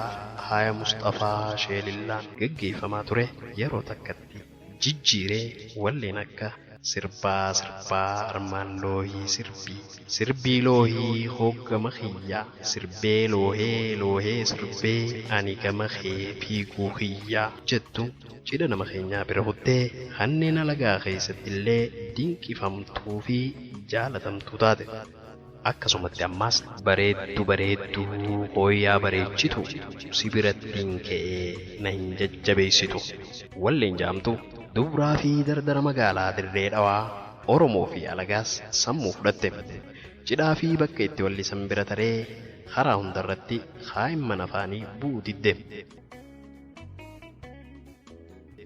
Haaya Musxafaa Sheelillaan geggeeffamaa ture yeroo takkatti jijjiiree walleen akka sirbaa sirbaa armaan loohii sirbii sirbii loohii hoggama kiyyaa sirbee loohee loohee sirbee ani gama kee fiiguu kiyyaa jettu cidha nama keenyaa bira kuttee kanneen alagaa keessatti illee dinqifamtuu fi jaalatamtuu taate. Akkasumatti ammaas bareeddu bareedduu hooyyaa bareechitu si birattiin ka'ee na hin jajjabeessitu. Walleen jaamtu dubraa fi dardara magaalaa dirree dhawaa Oromoo fi alagaas sammuu fudhatte. Cidhaa fi bakka itti wallisan bira taree karaa hundarratti kaa'imman afaanii bu'uu didde.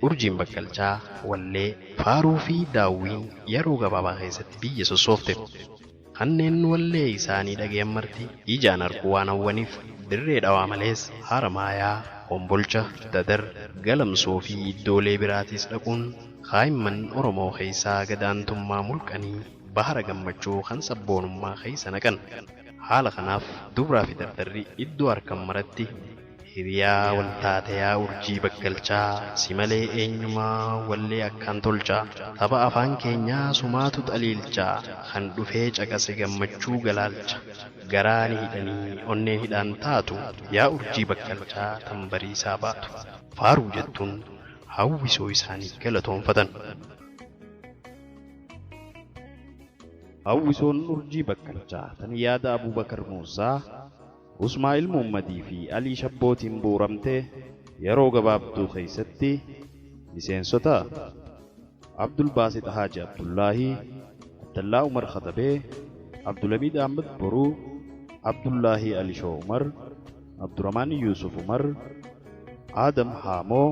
Urjiin Bakkalchaa wallee faaruu fi daawwiin yeroo gabaabaa keessatti biyya sossoofte. Kanneen wallee isaanii dhagayan marti ijaan arguu waan hawwaniif dirree dhawaa malees Haramaayaa, Hombolcha, Dadar, Galamsoo fi iddoolee biraatis dhaquun kaa'imman Oromoo keessaa gadaantummaa mulqanii bahara gammachuu kan sabboonummaa keessa naqan. Haala kanaaf dubraa fi dardarri iddoo harkan maratti hiriyaa waltaateyaa urjii bakkalchaa si malee eenyumaa wallee akkaan tolchaa tapha afaan keenyaa sumaatu xaliilchaa kan dhufee caqase gammachuu galaalcha garaa ni hidhanii onneen hidhaan taatu yaa urjii bakkalchaa tan bariisaa baatu faaruu jettuun hawwisoo isaanii galatoonfatan. Hawwisoon urjii bakkalchaa tan yaada Abuubakar Muusaa Usmaa'il Muhammadii fi Alii Shabbootiin buuramte yeroo gabaabduu keessatti miseensota Abdul Baasit Haaji Abdullaahii, Abdallaa Umar Khatabee, Abdulhamid Ahmad Boruu, Abdullaahii Alishoo Umar, Abdurrahmaan Yuusuf Umar, Aadam Haamoo,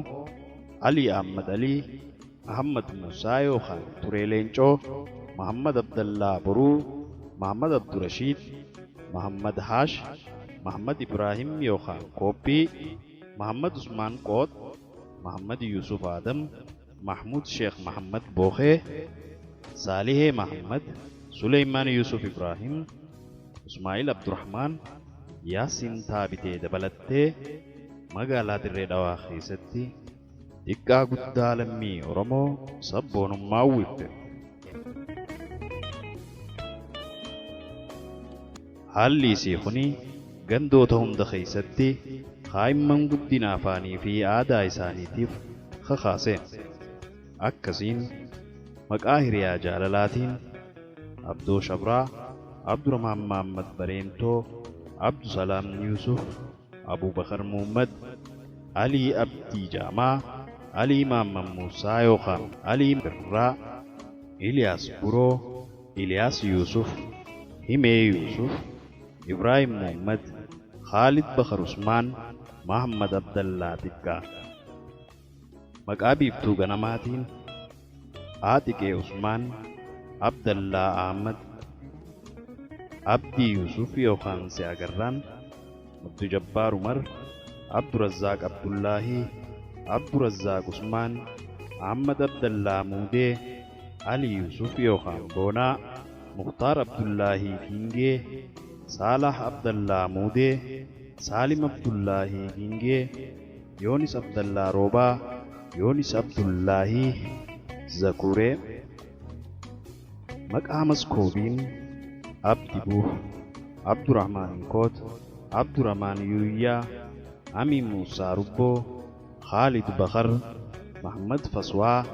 Alii Ahmad Alii, Ahmad Musaa yookaan Turee Leencoo, Muhammad Abdallaa Boruu, Muhammad Abdurashiid, Muhammad Haash, Muhammad Ibrahim yookaan Kooppii, Muhammad Usmaan Qoot, Muhammad Yusuf Adam, Mahmud Sheekh Muhammad Bookhee, Saalihee Muhammad, Suleymaan Yusuf Ibrahim, Ismaa'il Abdurrahmaan, Yaasiin Taabitee dabalattee magaalaa Dirree Dhawaa keessatti xiqqaa guddaa lammii Oromoo sabboonummaa uwwifte. Haalli isii kuni gandoota hunda keessatti kaa'imman guddina afaanii fi aadaa isaaniitiif kakaase. Akkasiin maqaa hiriyaa jaalalaatiin Abdoo Shabraa, Abdurrahmaan Mahammad Bareentoo, Abdusalaam Yuusuf, Abuubakar Muhammad, Alii Abdii Jaamaa, Alii Mahammad Muusaa yookaan Alii Birraa, Iliyaas Buroo, Iliyaas Yuusuf, Himee Yuusuf, Ibraahim Muhammad, Khaalid Bakar Usmaan, Mahammad Abdallaa Xiqqaa. Maqaa biiftuu ganamaatiin Aaxiqee Usmaan, Abdallaa Ahmad, Abdii Yuusuf yookaan Si'agarraan, Abdu Jabbaar Umar, Abdurazzaaq Abdullaahii, Abdurazzaaq Usmaan, Ahmad Abdallaa Muudee, Ali Yuusuf yookaan Boonaa, Muktaar Abdullaahii Gingee, Saalah Abdallaa Muudee, Saalim Abdullaahii Gingee, Yoonis Abdallaa Roobaa, Yoonis Abdullaahii Zakuree. Maqaa Maskoobiin Abdi Buuh, Abdurrahmaan Koot, Abdurrahmaan Yuuyyaa, Amin Muusaa Rubboo, Khaalid Bakar, Mahammad Faswaa,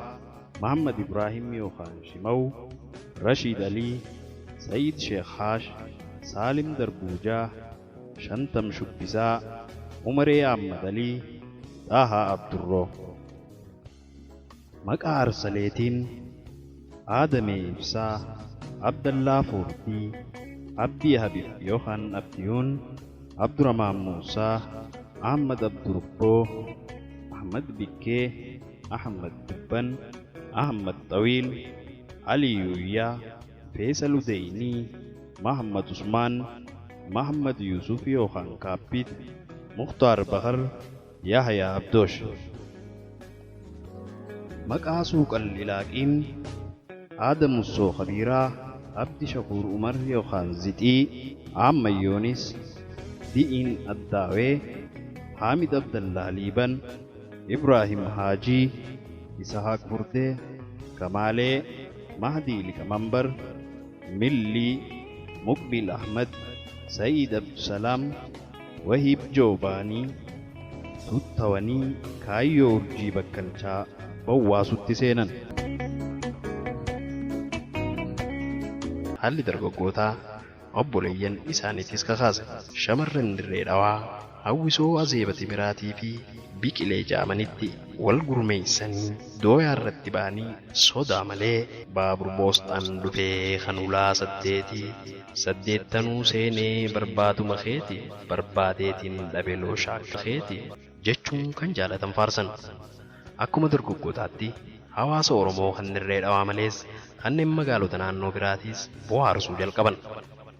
Mahammad Ibraahim yookaan Shimaw, Rashiid Alii, Sa'iid Sheekh Haash, Saalim Darbuujaa, Shantam Shubbisaa, Umaree Ahmad Alii, Xaahaa Abdurroo. Maqaa Arsaleetiin Aadamee Ibsaa, Abdallaa Foortii, Abdii Habib yookaan Abdiyuun, Abdurrahmaan Muusaa, Ahmad Abdurubboo, Ahmad Bikkee, Ahmad Dubban, Ahmad Xawiil, Ali Yuuyyaa, Feesal Udeynii, Mahammad Usmaan, Mahammad Yuusuf yookaan Kaappiit, Mukhtaar Bakar, Yahyaa Abdoosh. Maqaa Suuqal Ilaaqiin Aadam Mussoo Kabiiraa, Abdi Shakuur Umar yookaan Zixii, Aammayyoonis, Di'iin Addaawee, Haamid Abdallaa Liiban, Ibraahim Haajii, Isahaaq Furdee, Kamaalee, Mahdii Liqamambar, Millii, Muqbil Ahmad, Sa'iid Abdusalaam, Wahiib Joobaanii, tuttawanii kaayyoo urjii bakkalchaa bawwaasutti seenan. Haalli dargaggootaa obboleeyyan isaaniitis kakaase. Shamarran dirree dhawaa hawwisoo azeeba timiraatii fi biqilee jaamanitti wal gurmeessanii dooyaa irratti ba'anii sodaa malee baabur boosxaan dhufee kan ulaa saddeetii saddeettanuu seenee barbaaduma keeti barbaadeetiin dhabe looshaa keeti jechuun kan jaalatan faarsan. Akkuma dargaggootaatti hawaasa Oromoo kan dirree dhawaa malees kanneen magaalota naannoo biraatiis bohaarsuu jalqaban.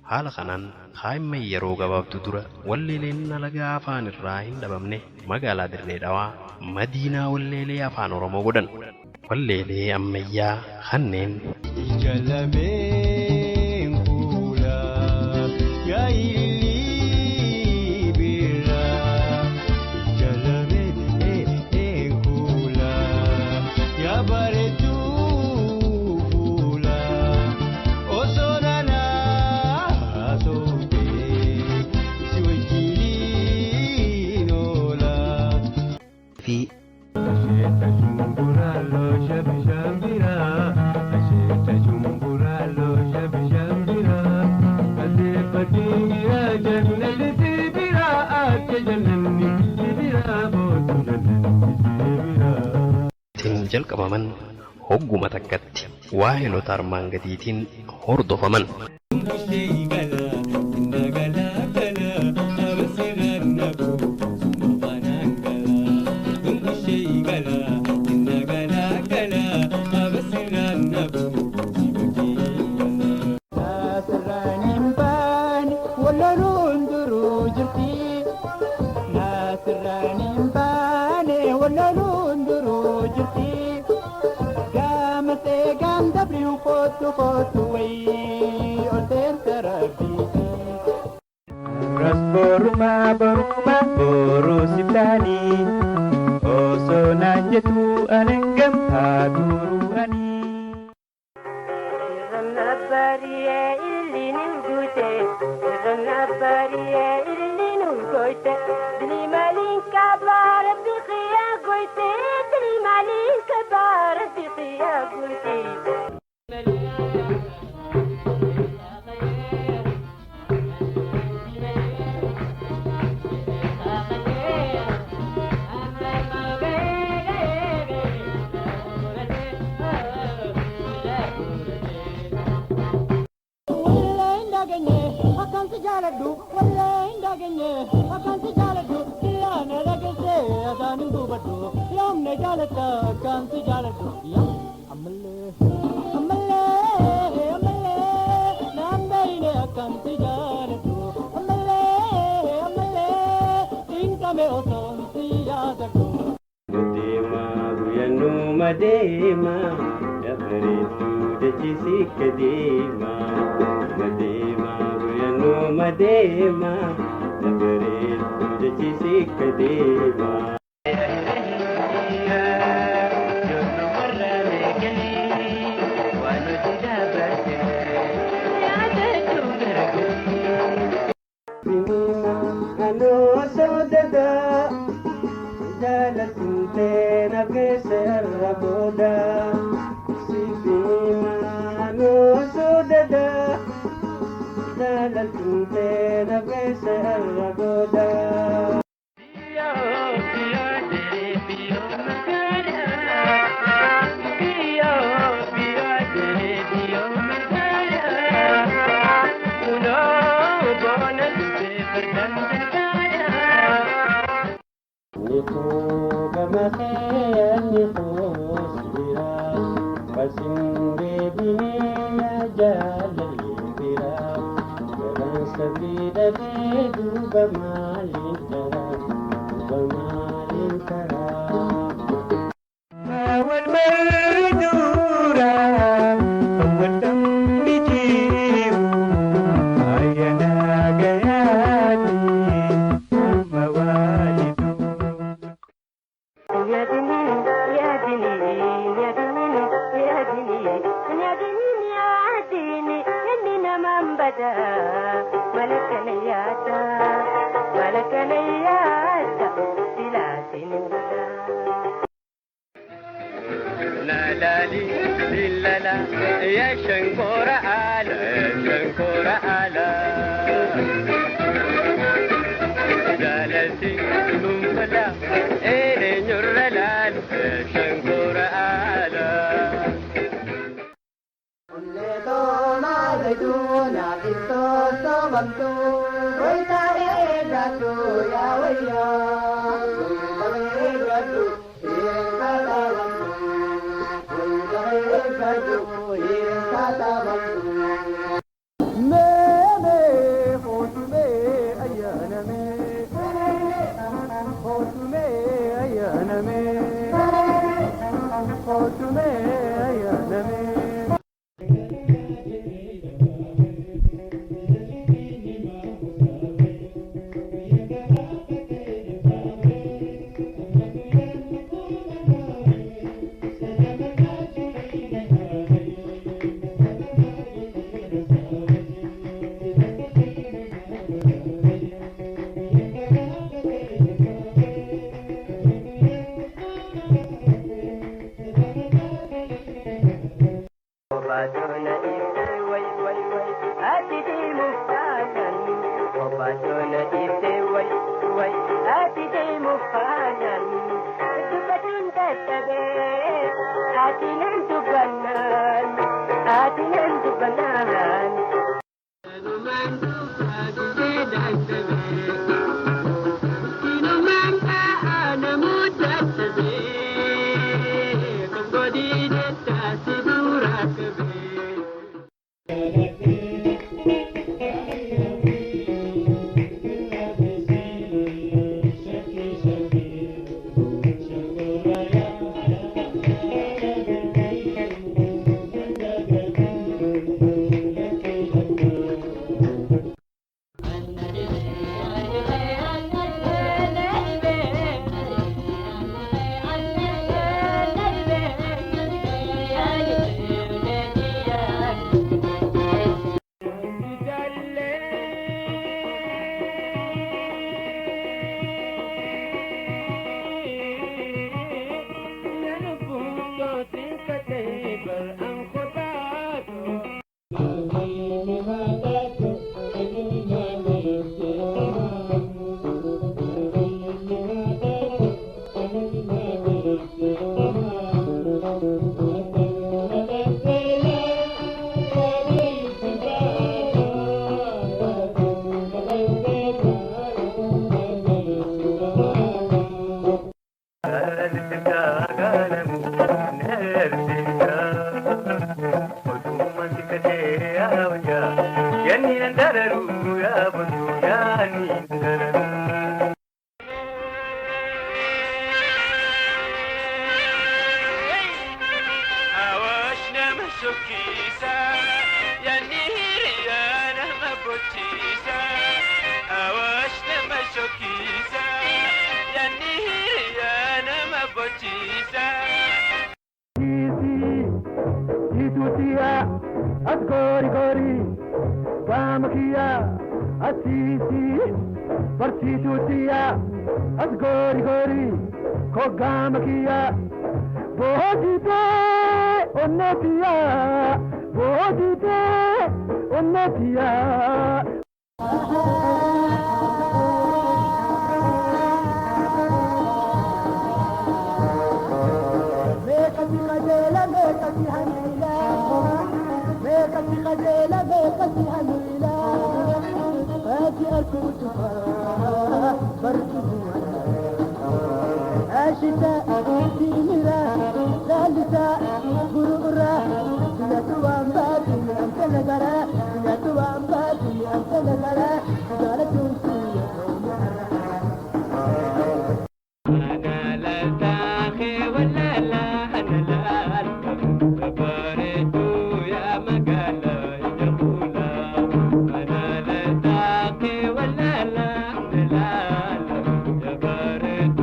Haala kanaan kaa'imman yeroo gabaabduu dura walleeleen alagaa afaan irraa hin dhabamne magaalaa dirree dhawaa madiinaa walleelee afaan Oromoo godhan. Walleelee ammayyaa kanneen Ija lameen fuula yaa ilillii birraa. Ija lameen fuula yaa bareedduu fuula. Osoo naannaa soofee si wajjin oola. Fi Asheeta shumburaaloo shabishambiraa. Asheeta shumburaaloo shabishambiraa. Adeeffatiin jannalli sibiraa. Akka jannanni sibiraa bootu jannanni sibiraa. tiin jalqabaman hogguma takkatti waa'eelota armaan gadiitiin hordofaman. Rasboruma boruma boruu sibtaanii osoo naan jettu anan gamtaa turuu ani. Deemaa guyyaanuma deemaa dabareedduu dachisiika deemaa. Deemaa guyyaanuma deemaa dabareedduu dachisiika deemaa. Siifimima anoo sodadaa jaalatintee na geesse har'a booda. Siifimima anoo sodadaa jaalatintee na geesse har'a booda. يا شنكورة آلا شنكورة آلا جالسي منفلا إيه نرلال شنكورة آلا Asiisi barsiisuu xiyyaa as goori goori koggaama kiyyaa booditee onnee xiyyaa booditee onnee xiyyaa. ميقتي خجيلة ميقتي هميلة ميقتي خجيلة ميقتي هميلة فاتي أركض بركض الشتاء في مرا ثالثة برورة يا باتي أنت لبرا يا باتي أنت لبرا قالت أنا لا تاخي ولا لا أنا لا أركب كبرت يا مقالة يا أنا لا تاخي ولا لا أنا لا أركب كبرت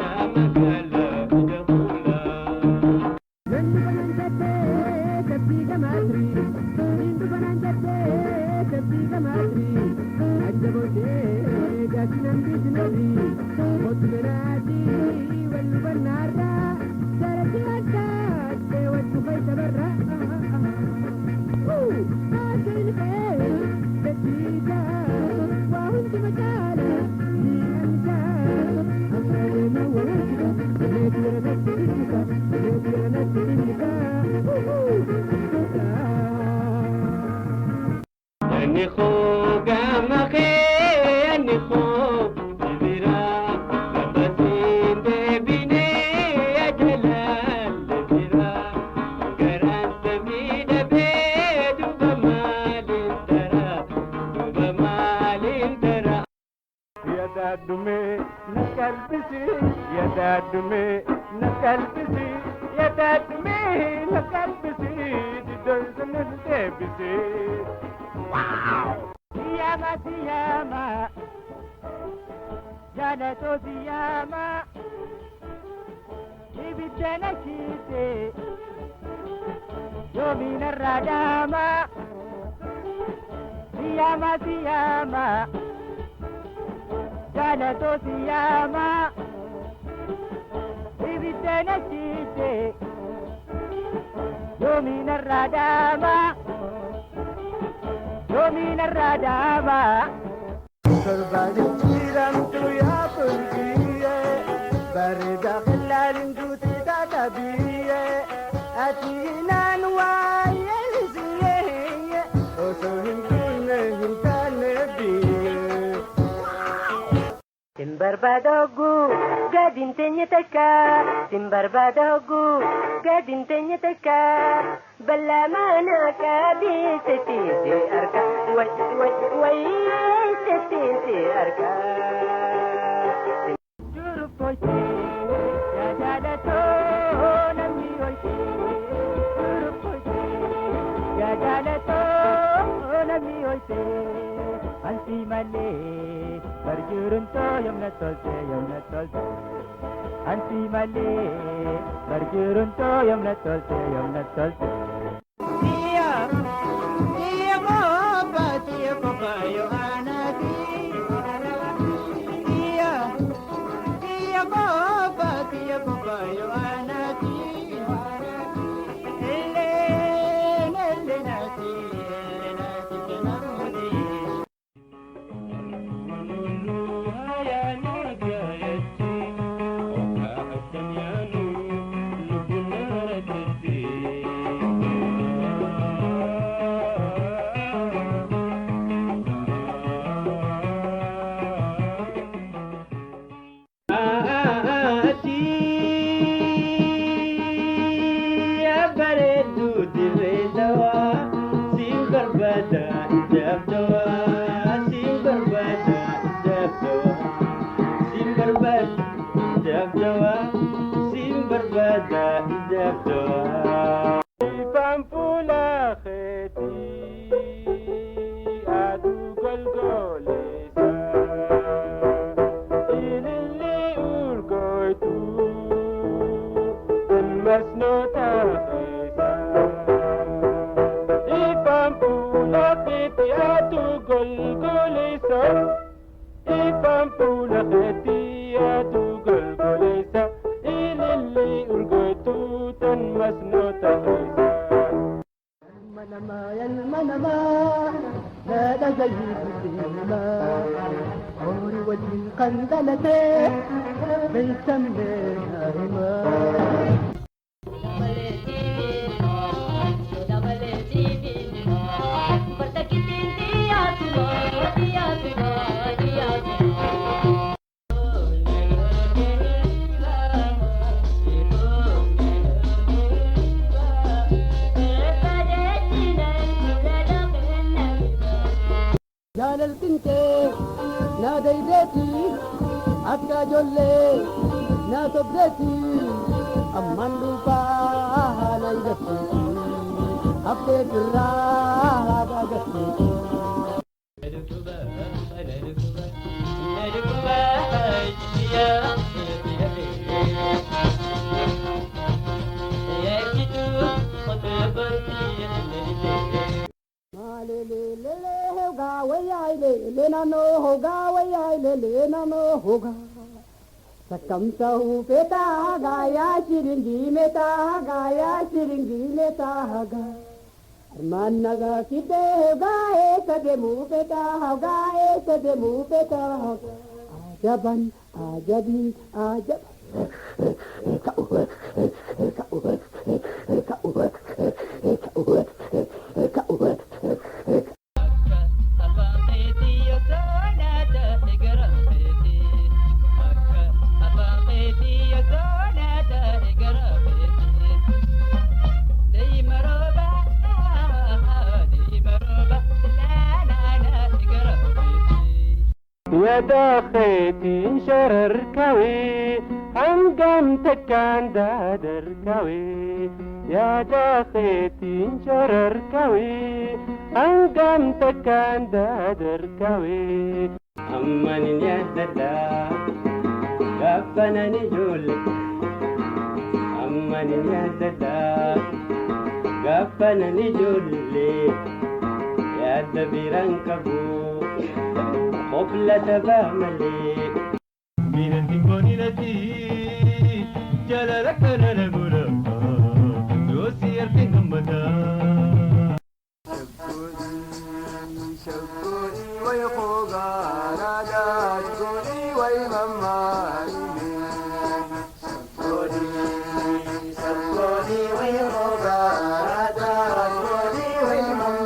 يا مقالة يا Siyama siyama jalato siyama ibidda na kiise yoomina irraa dhaama siyama siyama jalato siyama ibidda na kiise yoomina irraa dhaama. Yoomina irraa dhaama. Torbaanichiramtu yaa bulbiyye bareeda qillaalin duuti dhaadhabiyye ati naan waayee lisiyye osoo hin duune hin taane biyye. Sin barbaada hogguu gadi hin teenye takka sin barbaada hogguu gadi hin teenye takka bal'aa mana qabeessa teessee arga way way way teessee arga. Durub hoyte yaa jaalatoo namni hoyte durub hoyte yaa jaalatoo namni hoyte ansi malee barjuruntoo yomna tolte yomna tolte ansi malee barjuruntoo yomna tolte yomna tolte. Siya, siya kopa, siya kopa yo anati. Siya, siya kopa, siya kopa yo anati. Elle, elle nati, elle nati tenamudi. Gol gol. Ifaan fuula keetii aduu golgoleessa ililli urgootuu tan masnoota keessa. المنما يا المنما لا لديه الديما عمري وجه القندلة بنسميها هما. يا للبنت نادي بيتي أكا جولي ناتو بريتي أمان دوبا نيدتي أبتي الراها باقتي. عجبا عجبي عجب. يا داخيتي شرركوي هنقمتك عند دركوي يا داخيتي شرركوي هنقمتك عند دركوي أمن يا ددا قفنا نجول أمن يا ددا قفنا نجول يا دبيران كبو قبلة باملي من الدنيا جلالك نلبنا يوسير في همدا. شكوني ويفوقا ناداتكوني ويمماني شكوني شكوني ويفوقا ناداتكوني ويمماني.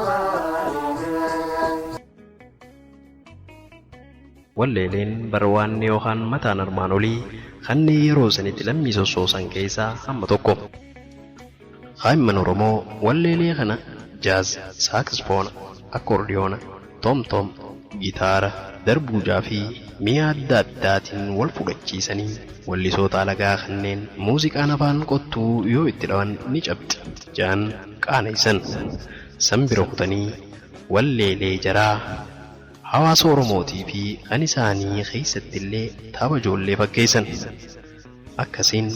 Walleeleen barwaanne yookaan mataan armaan olii kanneen yeroo sanitti lammii sossoosan keessaa hamma tokko. Kaa'imman Oromoo walleelee kana jaaz, saaksfoona, akkoordiyoona, tomtom, gitaara, darbuujaa fi mi'a adda addaatiin wal fudhachiisanii wallisoota alagaa kanneen muuziqaan afaan qottuu yoo itti dhawan ni cabxi jaan qaaneessan. San bira kutanii walleelee jaraa hawaasa Oromootii fi kan isaanii keessatti illee tapha ijoollee fakkeessan. Akkasiin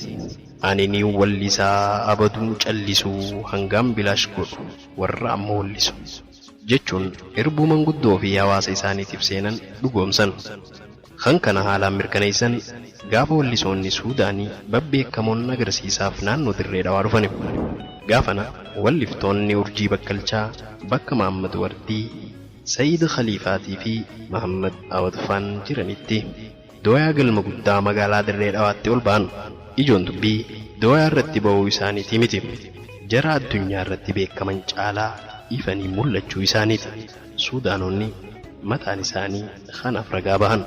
ani ni wallisaa abaduu callisuu hangam bilaash godhu warra amma wallisu jechuun irbuu manguddoo fi hawaasa isaaniitiif seenan dhugoomsan. Kan kana haalaan mirkaneessan gaafa wallisoonni Suudaanii babbeekamoon agarsiisaaf naannoo dirree dhawaa dhufani. Gaafana walliftoonni Urjii Bakkalchaa bakka Mahaammad Wardii, Sa'iid Khaliifaatii fi Mahammad Awadfaan jiranitti dooyaa galma guddaa magaalaa dirree dhawaatti ol ba'an. Ijoon dubbii dooyaa irratti ba'uu isaaniitii miti. Jara addunyaa irratti beekaman caalaa ifanii mul'achuu isaaniiti. Suudaanonni mataan isaanii kanaaf ragaa bahan.